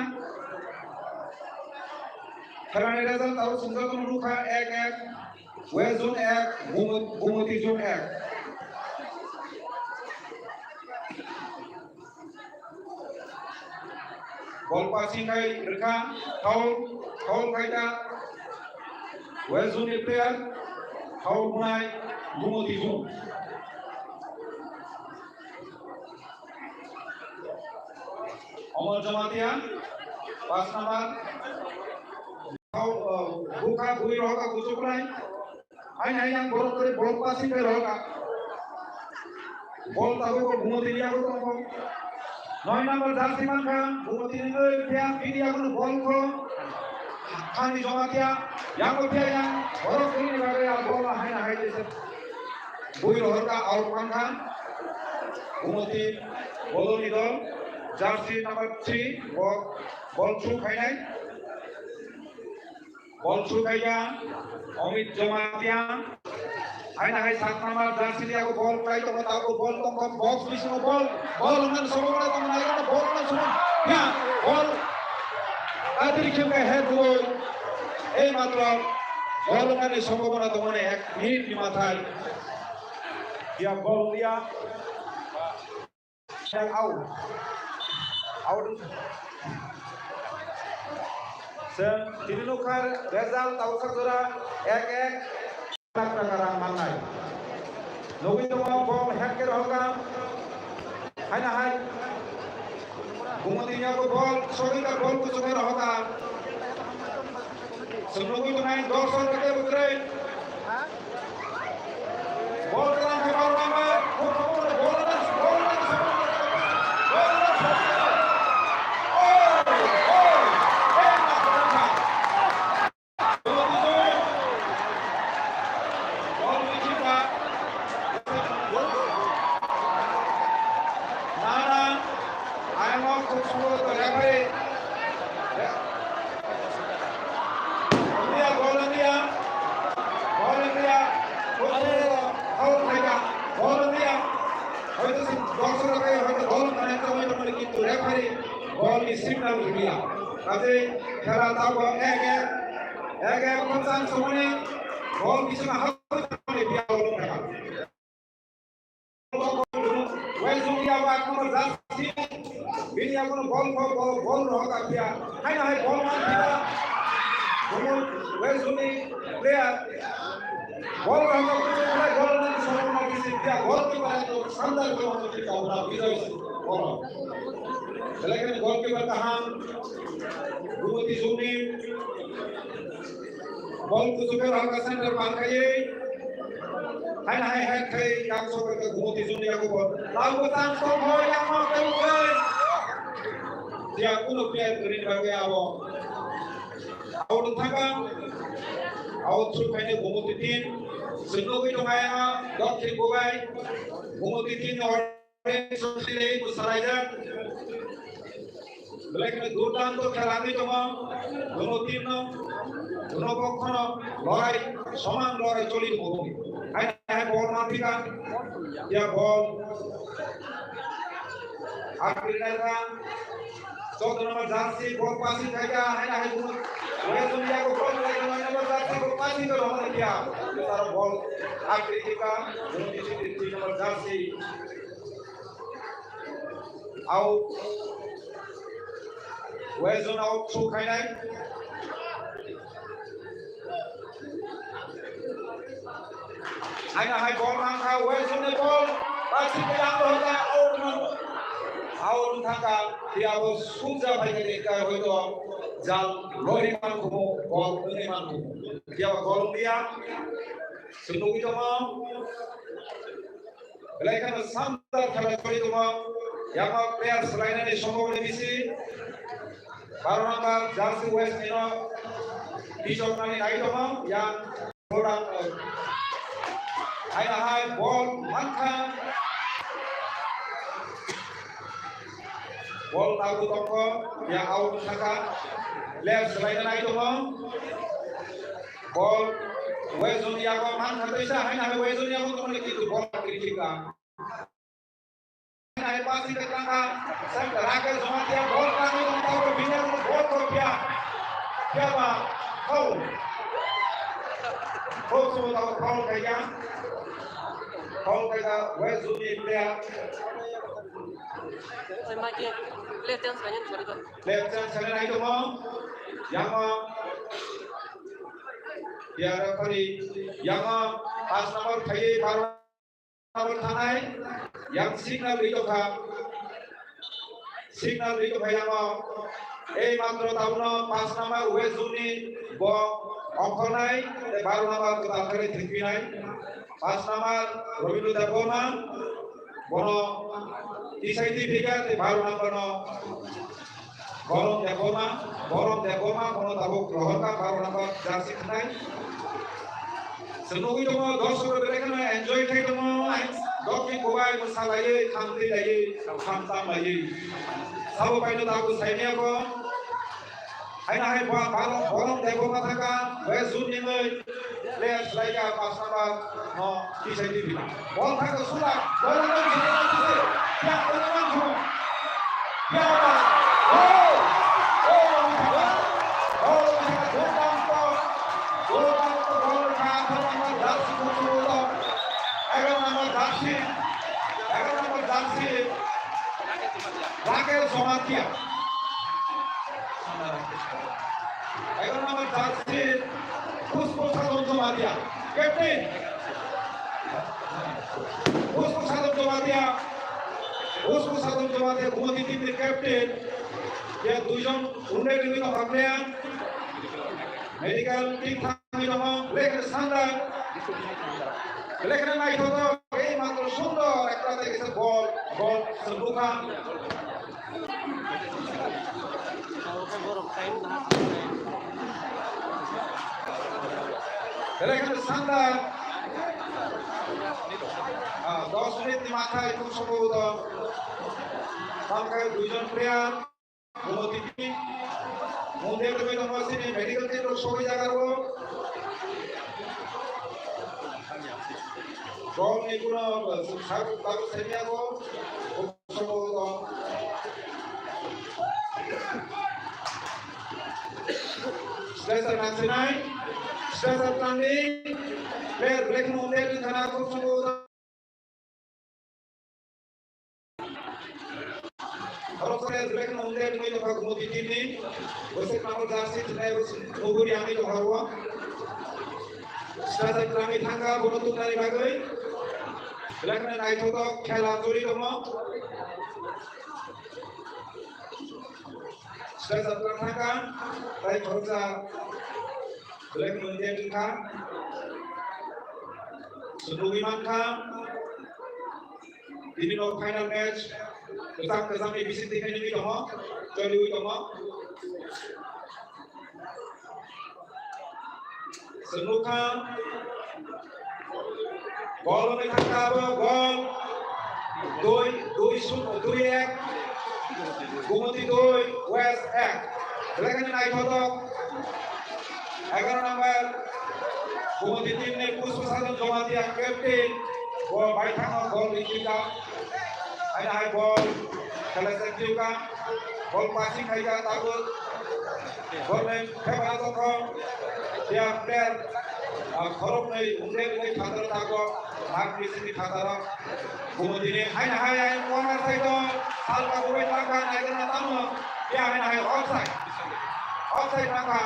Khelani result abo chwng jotono nukha ek ek. West Zone ek, Gumo-, Gumoti Zone ek. Ball passing khai rwkha, foul, foul khai kha. West Zone ni player, foul bunai, Gumoti Zone. Omol Jamatia, paanch number. Foul, uh, bukha bui rohoka kuchuk nai. Hain hain yang borok kori ball passing kai rohoka. Ball tabuk Gumoti ni yago tongo. Noi number jersey mankha, Gumoti ni oi pia, bini yago no ball kho. Khani Jamatia, yago pia yang, borok kori ni bagwi a ball hain hain desa. Bui rohoka out mankha. Gumoti Boloni dol, jersey number three, bo ball throw khainai. Ball throw khaikha Amit Jamatia. Haina hai sat number jersey ni yago ball khlai tongo, tabuk ball tongkha box bisingo ball, ball wngmani somo wngna tongo, naikhe ball wngmani somo, ya, ball atiri khemkha head rwui, ei matro ball wngmani somo wngna tongo, ek minute ni mathai, ya, ball ya. Out. Out. Chwng tini nukha result tabuk sak jora ek ek lakh taka rang mannai. Nugwi tongo ball head khe rohoka. Haina hai. Gumoti ni yago ball sogwi ka ball kuchuk khe rohoka. Chwng nugwi tongnai dorsok rok tei bwkrwi. Ball kwlang khe ball number, ball number, ball number, ball number. Oh, oh, eh, ma, ma, ma. Ball nugwi kha. Nana, ayang o khub sundo to referee. India, ball India. Ball India. Khub sundo to foul khaika. Ball India. Hoito si dorsok rok hoito ball manai tongwi tongmani kintu referee ball ni signal rwya. Kaje khela tabuk ek ek. Ek ek khobjang somoni ball bising ha West Zone ya ba number jersey. Bini ya kono ball ko ball, ball rohor ka pia. Hai na hai ball man pia. Kono West Zone ni player. Ball rohor ka pia, ball man sono na kisi pia. Ball ki ba to sandar ko hono ki ka na bijoy ball. Lekin goalkeeper kaham. Gumoti Zone ni. Ball kuchuker haka center pangkaiye. Hai hai hai khai yang soker ke Gumoti Zone ni aku ball. Lalu tang song ho yang mau tang kai. Dia kuno player green bagi awo. Awo thakang. Awo through kaine Gumoti team. Sendo wi dong aya. Dok thik bogai. Gumoti team ni Belai kheno durdanto khela wngwi tongo. Bono team no, bono pokhono lorai, soman lorai choli tongo. Hai hai ball manpika. Ya ball. Akri naikha. Chaudo number jersey, ball passing khaikha, haina hai bumo. West Zone yago ball khaikha, nine number jersey, ball passing khaikha, rohor kya. Taro ball akri khaikha, three number jersey. Out. West Zone out, throw khainai. Haina hai ball nangkha, West Zone ni ball. Pasing ke yang rohor kha, out man. Out thangkha, dia bo sukja bai ke ka hoito jal lori man kumo, ball ngi man kumo. Dia bo gol dia. Sunduk itu mo. Belai kheno sandal khela choli tongo. Yama player swlainani somo ni bisi. Baro number jersey West nino. Bichok nani nai tongo. Yang orang, eh, hai hai ball mankha. Ball tabu tongkho, ya out thaka. Left swlaina nai tongo. Ball West Zone yago mankha teisa, haina hai West Zone yago tongmani kintu ball kiri kiri ka. Haina hai passing ke tangkha, Rakesh Jamatia ball tangwi tongkha, bini ball ko pia. Pia ba, foul. Foul, so tao foul khaikha. Foul khaikha, West Zone ni player. Left chance khainai tongo. Yama. Yara phari. Yama. Pas number phaiwi baro number thanai. Yang signal ri tongkha. Signal ri tongkha yama. Ei matro tabuno pas number West Zone ni bo ongkhornai. Tei baro number kwtal khe thwiphinai. Pas number Robindra Debbarma, bono tisai twi phika tei baro number no Borom Debbarma, Borom Debbarma, bono tabuk rohorkha baro number jersey khnai. Chwng nugwi tongo, dorsok rok belai kheno enjoy khai tongo, dophik bubai mwsa laiwi, khamtwi laiwi, khamtam laiwi. Sabo paino tabuk saimiyako. Haina hai bo-, baro-, Borom Debbarma thangkha, West Zone ni mwi, player swlaikha, pas number no tisai twi phika. Ball thangkha sula, ball thangkha sula, ya, ball thangkha sula. Ya, ball. Oh! Oh, ball thangkha. Ball thangkha, durdanto. Durdanto, ball thangkha, number jersey, number jersey. Egaroh number jersey. Rakesh Jamatia. Egaroh number jersey, Pushpa Sadon Jamatia, captain. Pushpa Sadon Jamatia, Pushpa Sadon Jamatia, Gumoti team ni captain. Ya, duijon wounded wngwi tongkha player. Medical team thangwi tongo, lekha sanda. Lekha naithotok, ei matro sundor, ekta tei kisa gol, gol, swngbukha. Belai kheno sanda. Ah, dos minute ni mathai khub sombhoboto. Tamo khe duijon player, Gumoti team. Munde tongwi tongo sini medical team rok sogwi jaga rwo. Bol ni kuno, ah, sak tabuk semiyago. Stretcher nangsinai, stretcher tangdi, player black no black ni thana khub sombhoboto. Aro player black no black ni thana khub sombhoboto team ni, bwswk number jersey thanai bwswk nuguri ani thana o. Stretcher tangwi thangkha bono tubunani bagwi. Black ni naithotok khela choli tongo. Stretcher tang thangkha, tei khoroksa black no black wngkha. Chwng nugwi mankha, tini no final match, kwcham kwcham ni bising twi khe nugwi tongo, choliwi tongo. Chwng nukha, gol wngwi thangkha abo, gol. Dui, dui shunno, dui ek. Gumoti dui, West ek. Belai kheno naithotok. Egaroh number, Gumoti team ni Pushpa Sadon Jamatia captain. Bo bai thango gol rikha. Haino hai gol. Kalaijak tiyuka, bol passing khaika tabuk. Bol nai phebra tongkho. Dia player, ah, khoroknwi wngwi wngwi phataro tabuk. Mat bisingni phataro. Bumutini haina hai hai corner side o. Salka bubai tangkha, naikhe na tamo. Dia haina hai offside. Offside tangkha.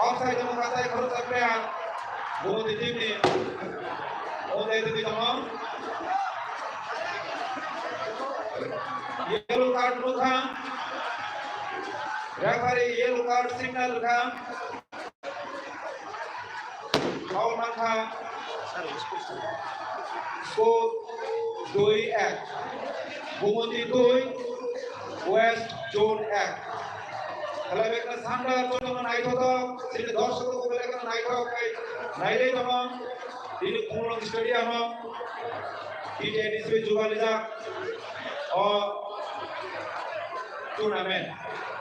Offside tangkha tai khoroksa player. Bumuti team ni. Offside tangwi tongo. Yellow card nukha. Referee yellow card signal rwkha. Foul mankha. Score dui ek. Bumoti dui, West Zone ek. Khelai bekna sandar jotono naithotok, sini dorshok rok belai kheno naithok khe nailai tongo. Tini Khumulwng Stadium o T T A D C B jubalijak o tournament.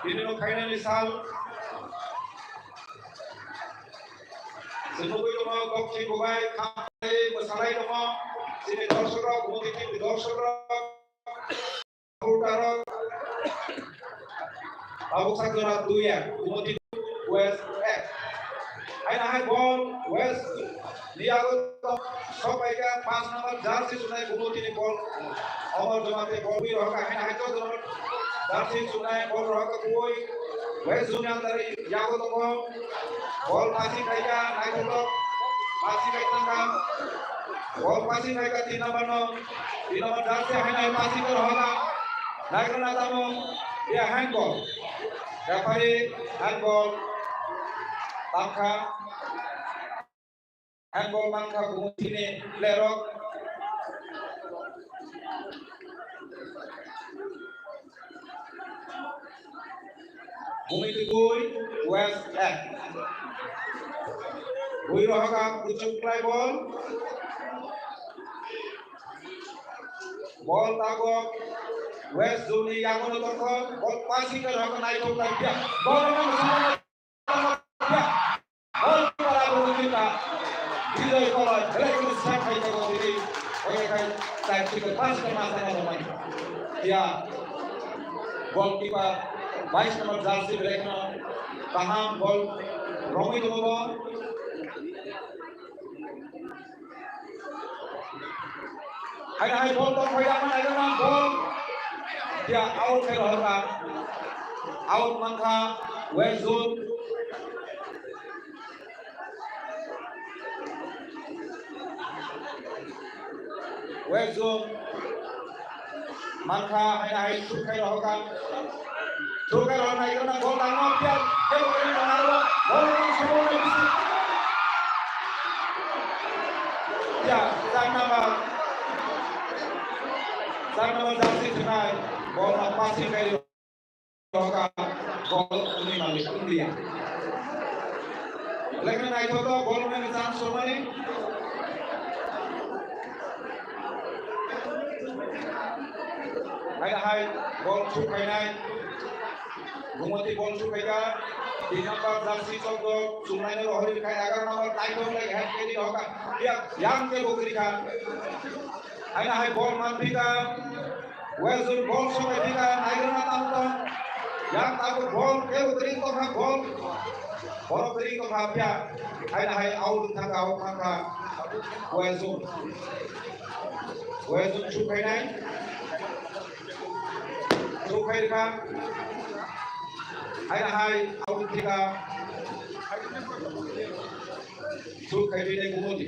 Tini no khainani sal. Chwng nugwi tongo, bokthi bubai khamlai mwsalai tongo. Chini dorshok rok, Bumoti team ni dorshok rok, supporter rok. Tabuk sak jora dui ek, Bumoti West ek. Haina hai bol West ni yago sok bai kha, paanch number jersey sunai Bumoti ni bol. Omor Jomate bol wi rohor kha, haina hai joto jersey sunai bol rohor kha, bui West Zone ni under yago tongo. Bol passing khaika, naithotok. Passing khai tangka. Bol passing khaika, tin number no. Tin number jersey haina hai passing khe rohor kha. Naikhe na tamo. Ya, handball. Referee, handball. Tangkha. Handball mankha Bumutini player rok. Bumiti dui, West ek. Bui rohaka kuchuk klai bol. Bol tabok West Zone ni yago no tongkho. Bol passing khe rohaka naithok naithok. Bol no Goalkeeper Abhijit Dutta, Bijoy Koloi, belai kheno save khai tongo tini. Oye khai, tai chikon pass khe ma sana romai. Ya, goalkeeper, bais number jersey, belai kheno kaham bol romwi tongo bo. Haina hai bol tong phai ya, haina hai bol. Ya, out khe rohor kha. Out mankha West Zone. West Zone. Mankha, haina hai shoot khai rohor kha. Shoot khai rohor nai, gana goal dangma, pia, kebo kebo dangma, goal ni samung nai bisi. Ya, char number. Char number jersey thwnai, bol no passing khai rohor kha, goal ni malik wngya. Lekha naithotok, goal ni chance romani. Haina hai bol shoot khainai. Bumoti bol shoot khaika. Tin number jersey chokdok chumnaino rohori khai, egaroh number naithok lai head kedi rohor kha. Ya, yang kebo kwrwi kha. Haina hai bol manphika. West Zone bol shoot khaika. Nairana tamo tong. Yang tabuk bol kebo kwrwi tongkha bol. Borok kwrwi tongkha pia. Haina hai out thangkha, out thangkha. West Zone. West Zone shoot khainai. Shoot khairwkha. Haina hai out thika. Shoot khaibini Bumoti.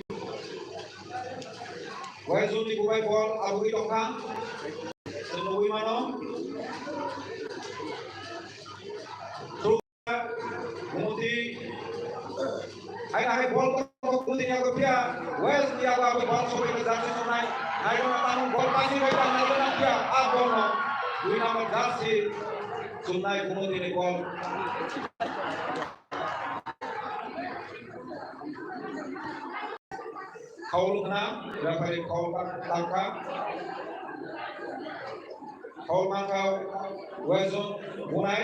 West Zone ni bubai bol abugwi tongkha. Chwng nugwi mano. Bumoti. Hai, hai, bol, bol, bol, Bumoti ni yago pia. West ni yago abo bol sobai ke jersey sunai. Nairana tamo bol pasi bai ta, nairana pia. A bol no. Dui number jersey sunai Bumoti ni bol. Foul khna, referee foul tangkha. Foul mankha, West Zone bunai.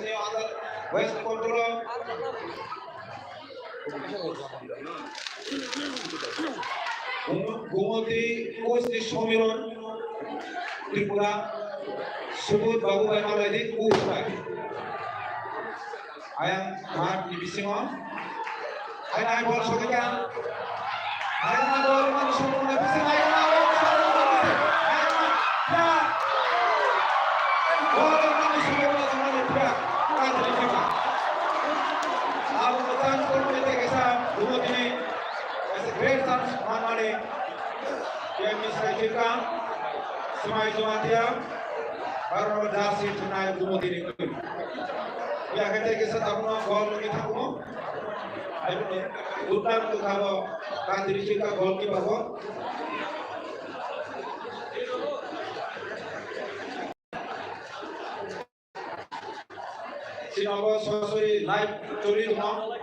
West ni under, West control o. Gumoti coach ni Somiron Tripura, Subodh Babu bai malai di coach bai. Ayang mat ni bisingo. Hai nai bol sokya. Hai nai bol man sokya bisingo. Hai nai bol sokya bisingo. Hai nai. Ya. Bol man sokya bisingo. Ya. Kadri kita. Abu Tan Kurmite kesa dua ini. As a great chance manmani. Yang ni sai kita. Semai Jamatia. Baru dasi tunai dua ini. Ya, kete kesa tamu gol ni tamu. Ayo, utang tu kabo, kadri kita gol ki babo. Sinobo sorosori live choli tongmo.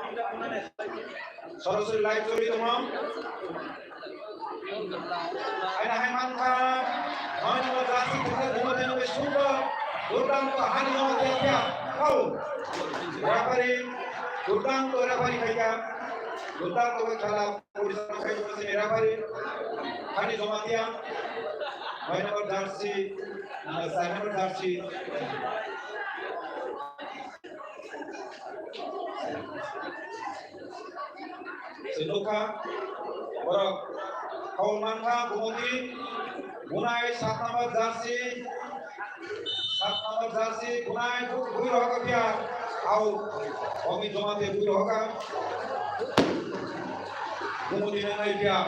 Sorosori live choli tongmo. Aina hai mankha, noi number jersey thangkha, Gumoti number sundor, Durdanto hani no kya kya, kau. Referee, Durdanto referee khaikha, Durdanto khe khela, Odisha khaikha, sini referee, hani Jamatia, noi number jersey, number seven number jersey. Sinukha, borok, kau mankha, Gumoti, Bunai, sat number jersey, sat number jersey, Bunai, bu-, bui rohoka pia, au, Omi Jamatia bui rohoka, Gumoti nangai pia,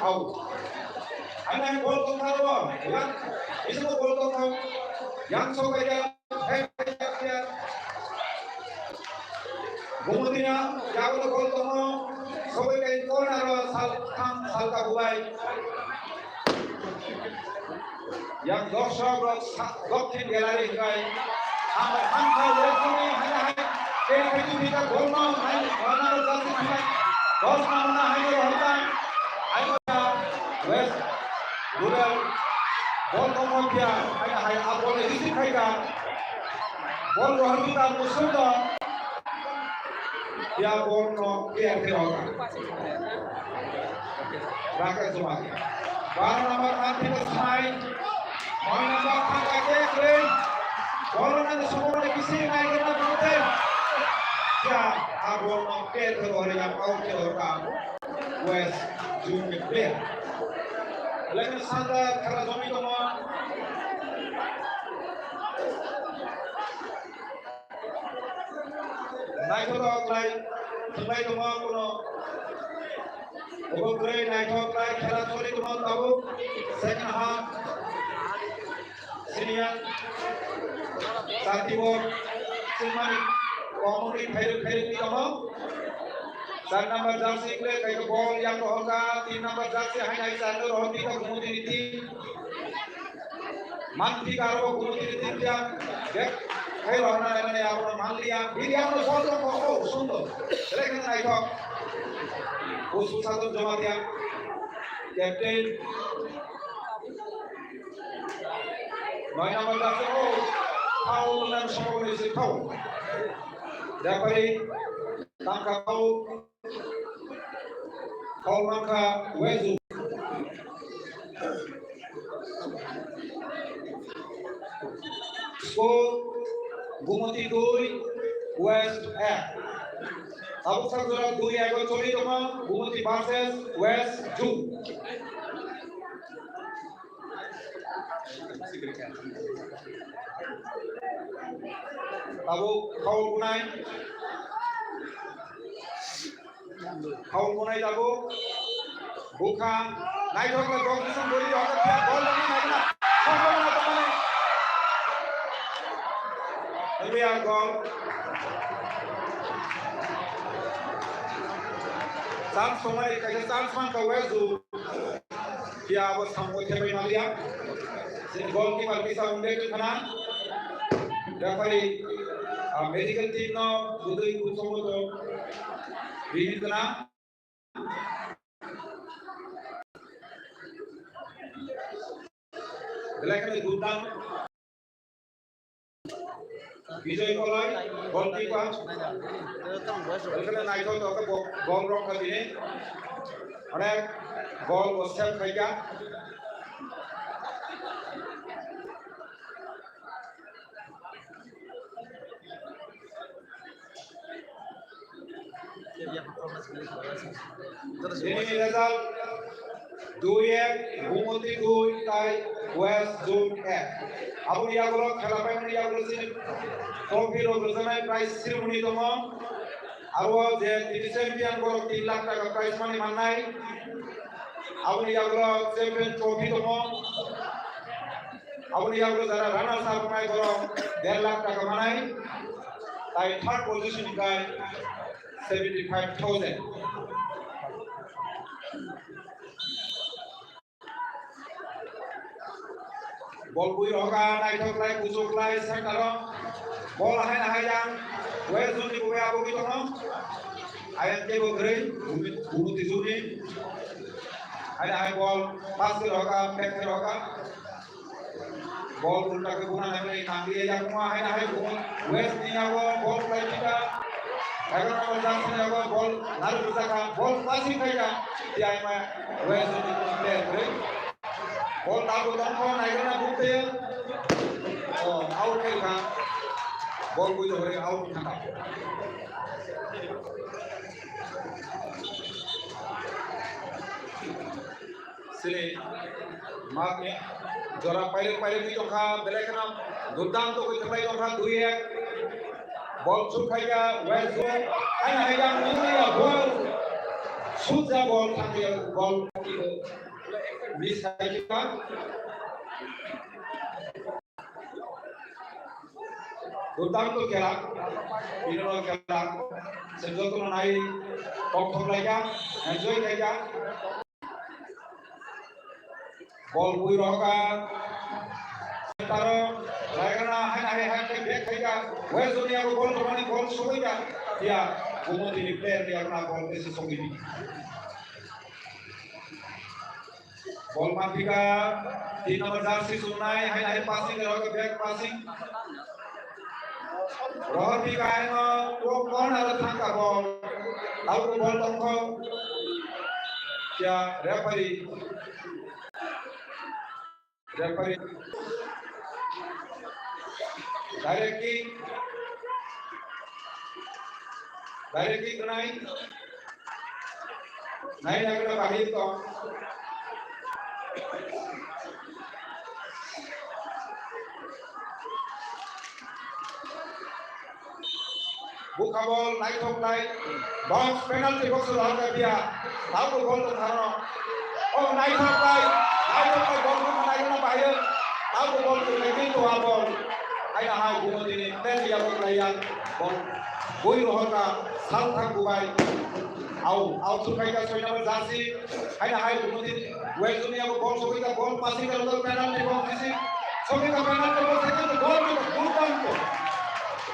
au. Aina bol tongtharo, yang, isi bol tongtharo, yang sok kaya. Gumutina, yago gol tongo, sobai kai corner o sal, thang, salka bubai. Yang dorsok rok sa-, dokhin gallery hinbai. Ang, ang kha wrestling hai hai. Kaya kaya tu bika gol no, hai, corner o sal tu hinbai. Dos na mana hai, hai, hai. Hai, West. Rural bol tongma pia, hai hai, a bol ni receive khai ka. Bol rohor kita musundo. Pia bol no clear ke rohor. Raka Juma. Bar number anti ko smai. Moi number thang ka ke kre. Bol na de sobo de kisi nai ke na bute. Pia a bol no clear ke rohor ya, out ke rohor ka. West June ni player. Eleven Santa khara jomi tongma. Naithotok lai, thwnglai tongma kono. Obo kwrwi naithotok lai khela choli tongma tabuk. Second half. Senior, Santibor, Silmani, Komorni khairok khairok ni tongo. Char number jersey kle kaito bol yang rohorka, tin number jersey hai hai char no rohor pika Gumoti ni team. Man pika aro Gumoti ni team ya. Dek, hai rohor na nai mane aro man liya, biri aro bol rohor, oh, sundor. Sele kena naithok. Usu Sadon Jamatia. Captain. Noi number jersey, oh, foul nang sokoni se foul. Referee, tangka foul. Foul mangkha, Wezu. Score, Gumoti dui, West ek. Tabuk sak jora dui ek o choli tongma, Gumoti versus West two. Tabuk foul bunai. Foul wngnai tabuk. Bukha. Naithok khe bok bising gori hokhe phiya bol rwna naikna. Sombhabona tongmani. Clear goal. Chance tongmani, kaisa chance mankha West Zone. Phiya abo samung khe bai maliya. Chini goalkeeper kisa wngde khana. Referee, ah, medical team no budui kuchongo to bihir khana. Belai kheno dudang. Bijoy Koloi, goalkeeper. Belai kheno naithok tok bo-, bol rok kha tini. Onek bol bo save khaikha. Nini result dui ek, Gumoti dui tai West Zone ek. Aboni yagulo khela paimani yagulo chini trophy rok rwjaknai prize ceremony tongo. Aro je tini champion borok tin lakh taka prize money mannai. Aboni yagulo champion trophy tongo. Aboni yagulo jara runners up wngnai borok der lakh taka manai. Tai third position kai seventy five thousand. Bol bui roga naithok lai kuchuk lai center o. Bol hai hai yang. West Zone ni bui abo bui tongo. Ayang kebo kwrwi, Gumoti Zone ni. Hai hai bol pass roga, back roga. Bol ulta khe buna nai nai nang ri ya kuma hai na hai kuma West ni abo bol play kita. Egaroh number jersey ni abo bol naru bujaka, bol passing khaika. Tiang ma West ni player kwrwi. Bol tabu tongkho nai gana bukte. Oh, out khaika. Bol bui to hore out khaika. Sini mat ni jora pairek pairek ni tongkha, belai kheno durdam to koi tongkha dui ek. Bol shoot khaika, West Zone. Hai hai yang nungya bol. Shoot ja bol thangya bol. Miss khaika. Durdam to khela. Binono khela. Senjotno nai kok thok laika. Enjoy laika. Bol bui roka. Taro, laigana, hai, hai, hai, hai, bek khaika. West Zone ni abo bol romani bol sokoika. Ya, Gumoti ni player ni abo na bol ese sokoi. Bol mantika, tin number jersey sunai, hai, hai, passing roka, back passing. Rohor bika eno, to corner thangka bol. Tau ko bol tongkho. Ya, referee. Referee. Direct kick. Direct kick nai. Nai nai kena bahir to. Bukha bol naithok nai. Box, penalty box o lahar kha dia. Tabo bol to tharo. O naithok nai. Naithok nai bol to nai na bahir. Tabo bol to nai to a bol. Hai na hai Gumoti ni ten ya bol nai ya. Bol. Bui rohor ka sal thang bubai. Au, au thurkai ka soi number jersey. Hai na hai Gumoti West Zone ni abo bol sokoi ka bol passing ka rotor penalty box bisi. Sokoi ka penalty box hai ka bol to bul bang to.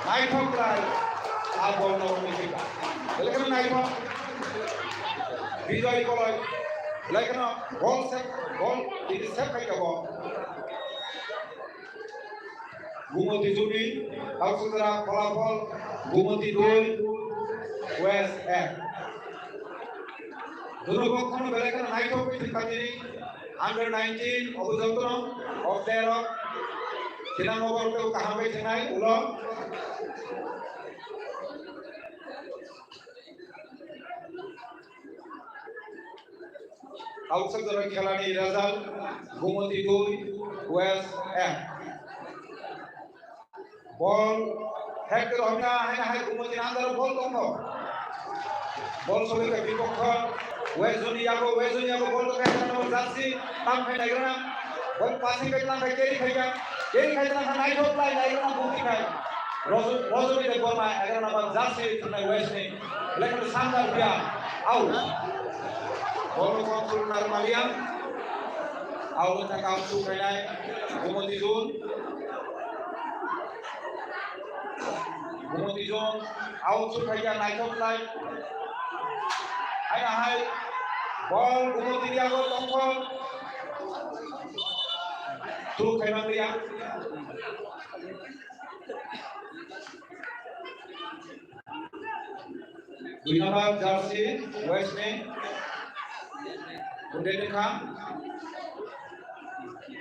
Naithok lai. A bol no ni ka. Belai kheno naithok. Bijoy Koloi. Belai kheno bol save, bol ini save khai ka bol. Gumoti Zone ni, Kausutra Phalapal, Gumoti dui, West ek. Dono pokhono belai kheno naithok bai thwngkha tini, under nineteen, obo jotono, o player rok, thinang obo rok kaham bai thinai, ulo. Kauchak jora khelani result, Gumoti dui, West ek. Bol hektor hokna hai hai Gumoti andar bol tongkho. Bol sogwi kha bipokho. West zone ni yago, West zone ni yago bol rwkha, number jersey, tam khai naigrana. Bol passing khai tlang khai carry khai kha. Carry khai tlang kha naithok lai naigrana bumti khai. Rojo-, Rojoni Debbarma, egaroh number jersey thwngnai West ni. Lekha Sandar Bia, out. Bol rok control nar maliya. Out thang out su khainai. Gumoti zone. Gumoti zone. Out su khaikha naithok lai. Haina hai. Bol Gumoti yago tongkho. Throw khaimang liya. Dui number jersey, West ni. Unde ni kha.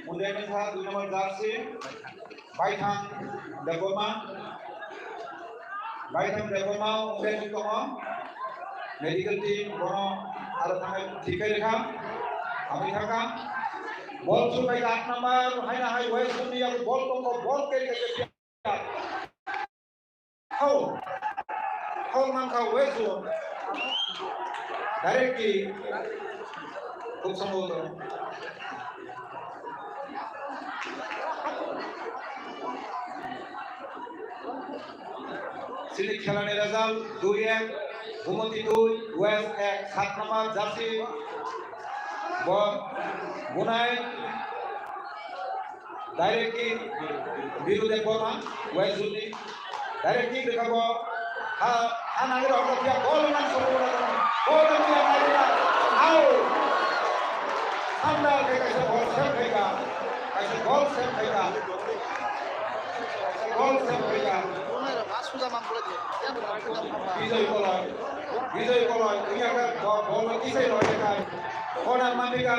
Unde ni kha, dui number jersey. Baithang Debbarma. Baithang Debbarma, unde ni tongo. Medical team, bono aro thangai thikai rikha. Ami thangkha. Bol chubai aat number, haina hai West India, bol tongkho, bol keri keri. Hau. Hau mankha West Zone. Direct kick. Khub sambhabato. Chini khelani result dui ek, Gumoti dui, West ek, sat number jersey. Bo bunai. Direct kick, Biru Debbarma, West Zone ni. Direct kick rwkha bo. Ha, ha nangwi rok rok ya, goal nang soro rok. Goal nang ya, nang ya. Out. Sandal khe kaisa goal save khaika. Kaisa goal save khaika. Kaisa goal save khaika. Bijay Koloi. Bijay Koloi. Iya ka bo-, bol no kisai rok ya kai. Corner man bika.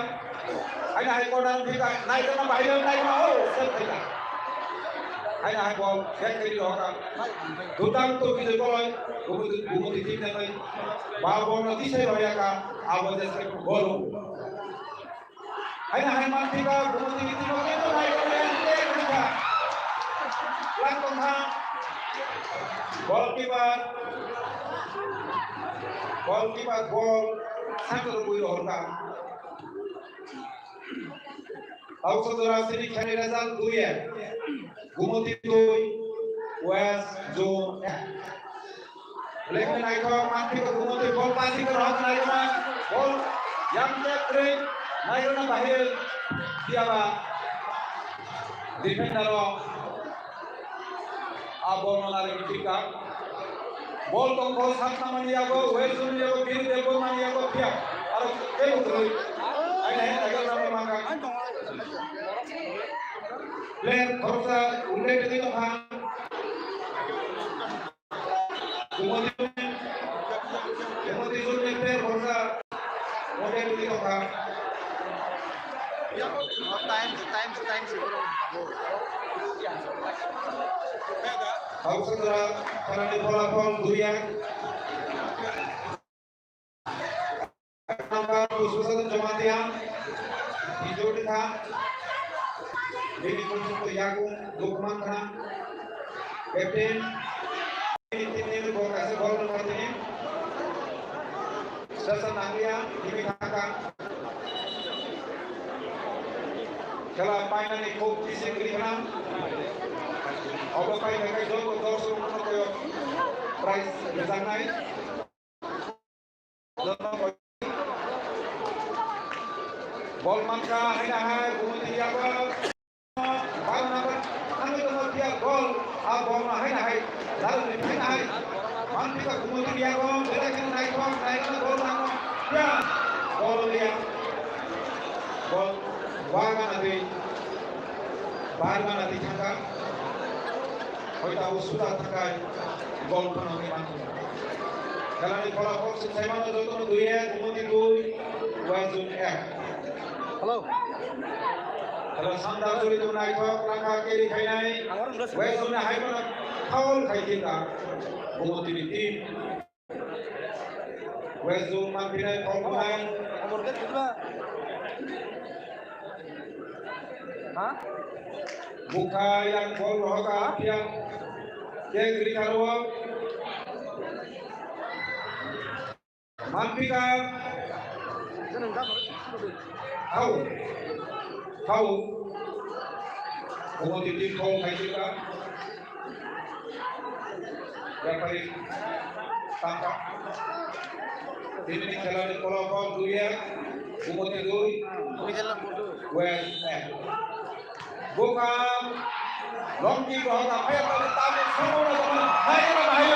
Haina hai corner bika, naikha na bahai naikha na, oh, save khaikha. Haina hai bol, back khaidi rohorkha. Dutang to Bijoy Koloi, Gumoti, Gumoti team na nai. Ba bol no tisai rohorkha, abo je save bol. Haina hai man thika, Gumoti team no kaitor naikha na, save khaikha. Lang tongkha. Goalkeeper, goalkeeper bol, save rwui rohorkha. Tausa jora sini khelai result dui ek. Gumoti dui, West Zone ek. Lekha naithok, manthiko Gumoti bol passing ko rohok naikha, bol yang tek kri, naikha na bahir, dia ba defender o. A bol no nari thika. Bol tongkho sat number ni yago, West Zone ni yago, Biru Debbarma ni yago, phiya. Aro tebo kwrwi. Aina hai egaroh number mangkha. Player khoroksa unnai tongwi tongkha. Gumoti, Gumoti zone ni player khoroksa. Model ni tongkha. Time, time, time, time. Hausa jora, khelani pholapol dui ek. Number Puspasodon Jamatia. Bijoti kha. Bini kusuk to yaku dukman kha. Captain. Tini, tini, bol kaisa gol number tini. Sasa nangya, tini kaka. Khela painani khub kisi kwrwi khna. Obo pai kha khe joto dorsok no koyo prize rwjaknai. Joto koyo. Bol mankha, haina hai, Gumoti yago. Bal number thangwi tongo, phiya goal. A bol no haina hai. Dal ni haina hai. Mantika Gumoti yago, belai kheno naithok, naithok goal nango. Phiya goal liya. Goal wagana twi. Bar gana twi thangkha. Hoita o suda thangkha. Goal phano ni manthok. Khelani pholapol se saimano jotono dui ek, Gumoti dui, West Zone ek. Hello. Hello, Sandar Jori to naithok, langkha carry khainai. West Zone ni hai bono foul khai tingkha. Gumoti ni team. West Zone manphinai foul khainai. Ha? Bukha yang bol rohoka, yang. Yang gri karo. Manpika. Hau. Hau. Omo titi kau khaisika. Referee tangka. Tini ni khela ni kolokol dui ek. Omo titi dui. West ek. Bukam. Long kick rohorna. Phai tamo tamo sumo na tamo. Hai na hai.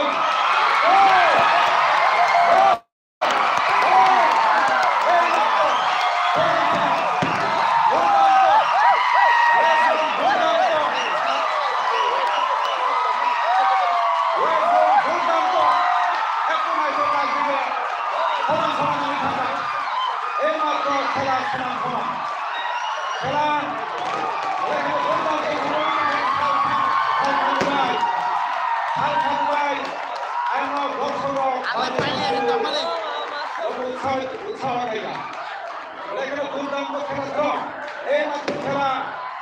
Lekha durdanta khela tong. Ei matwi khela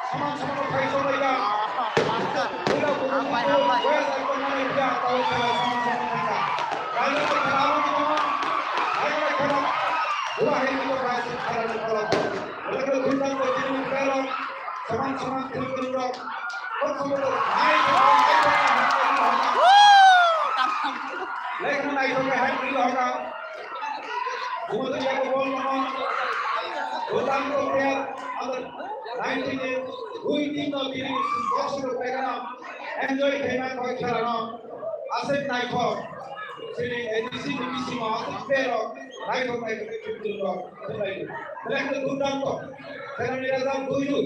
soman soman khaisok laijak. Khela hambai, hambai. West Bengal ni khela tao khela soman soman khaijak. Kailai khela abo ni tong. Hai khela. Bura hai ni tong, hai khela ni khela tong. Lekha durdanta tini ni khela soman soman khela tong. Kok soman tong. Hai khela, hai khela, hai khela. Lekha naithok hai khela hoka. Bumudi yago bol mano. Botang ko player under nineteen ni dui team no tini box ko pegana enjoy khaina koi khela no. Asek naithok. Sini A D C, D B C ma asek player rok naithok naithok ni team rok khelai. Black no durdanta. Khela ni result dui dui.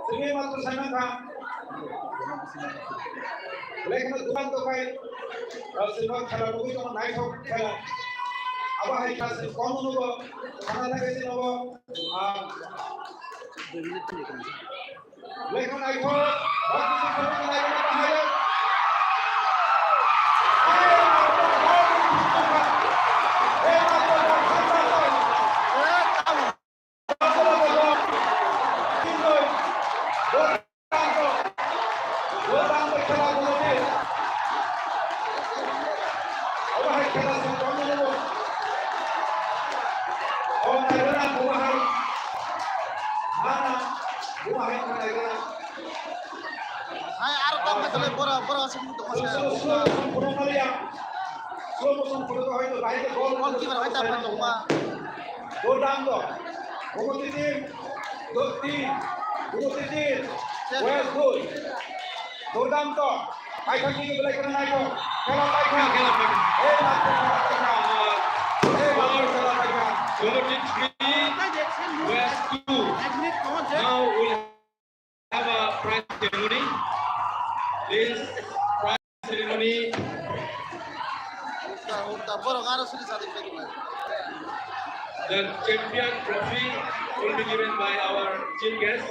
Sini matro sana kha. Lekha durdanta khai, ah, sini khela nugwi tong naithok khela. Abo hai khela se kono nugo, sana thangwi se nugo, ah, lekha naithok, bak bisi khela naithok bahai. Hai, aro tong khe tole bora, bora aswk tong khe. Goalkeeper hai ta phan tongma. Durdanta. Bumudi team. Dui team. Bumudi team. West dui. Durdanta. Paithak ni belai kena naithok. Khela paithak. Khela paithak. Ei matwi khela paithak. Ei matwi khela paithak. Bumudi three, West two. Now we have a prize ceremony. This prize ceremony. The champion trophy will be given by our chief guest,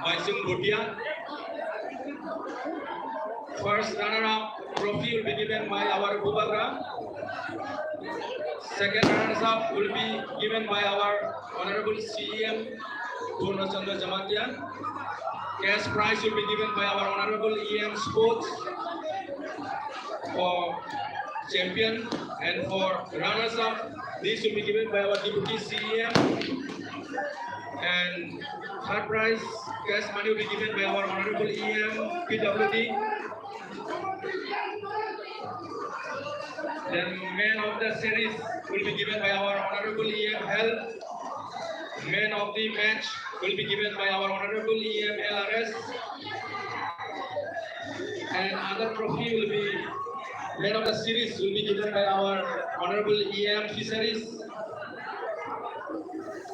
Baisung Bhutia. First runner-up trophy will be given by our Bubagra. Second runners-up will be given by our Honorable C E M Purna Chandra Jamatia. Cash prize will be given by our Honorable E M Sports for champion, and for runners-up, this will be given by our Deputy C E M. And third prize cash money will be given by our Honorable E M P W D. Then man of the series will be given by our Honorable E M Health. Man of the match will be given by our Honorable E M L R S. And other trophy will be, man of the series will be given by our Honorable E M Fisheries.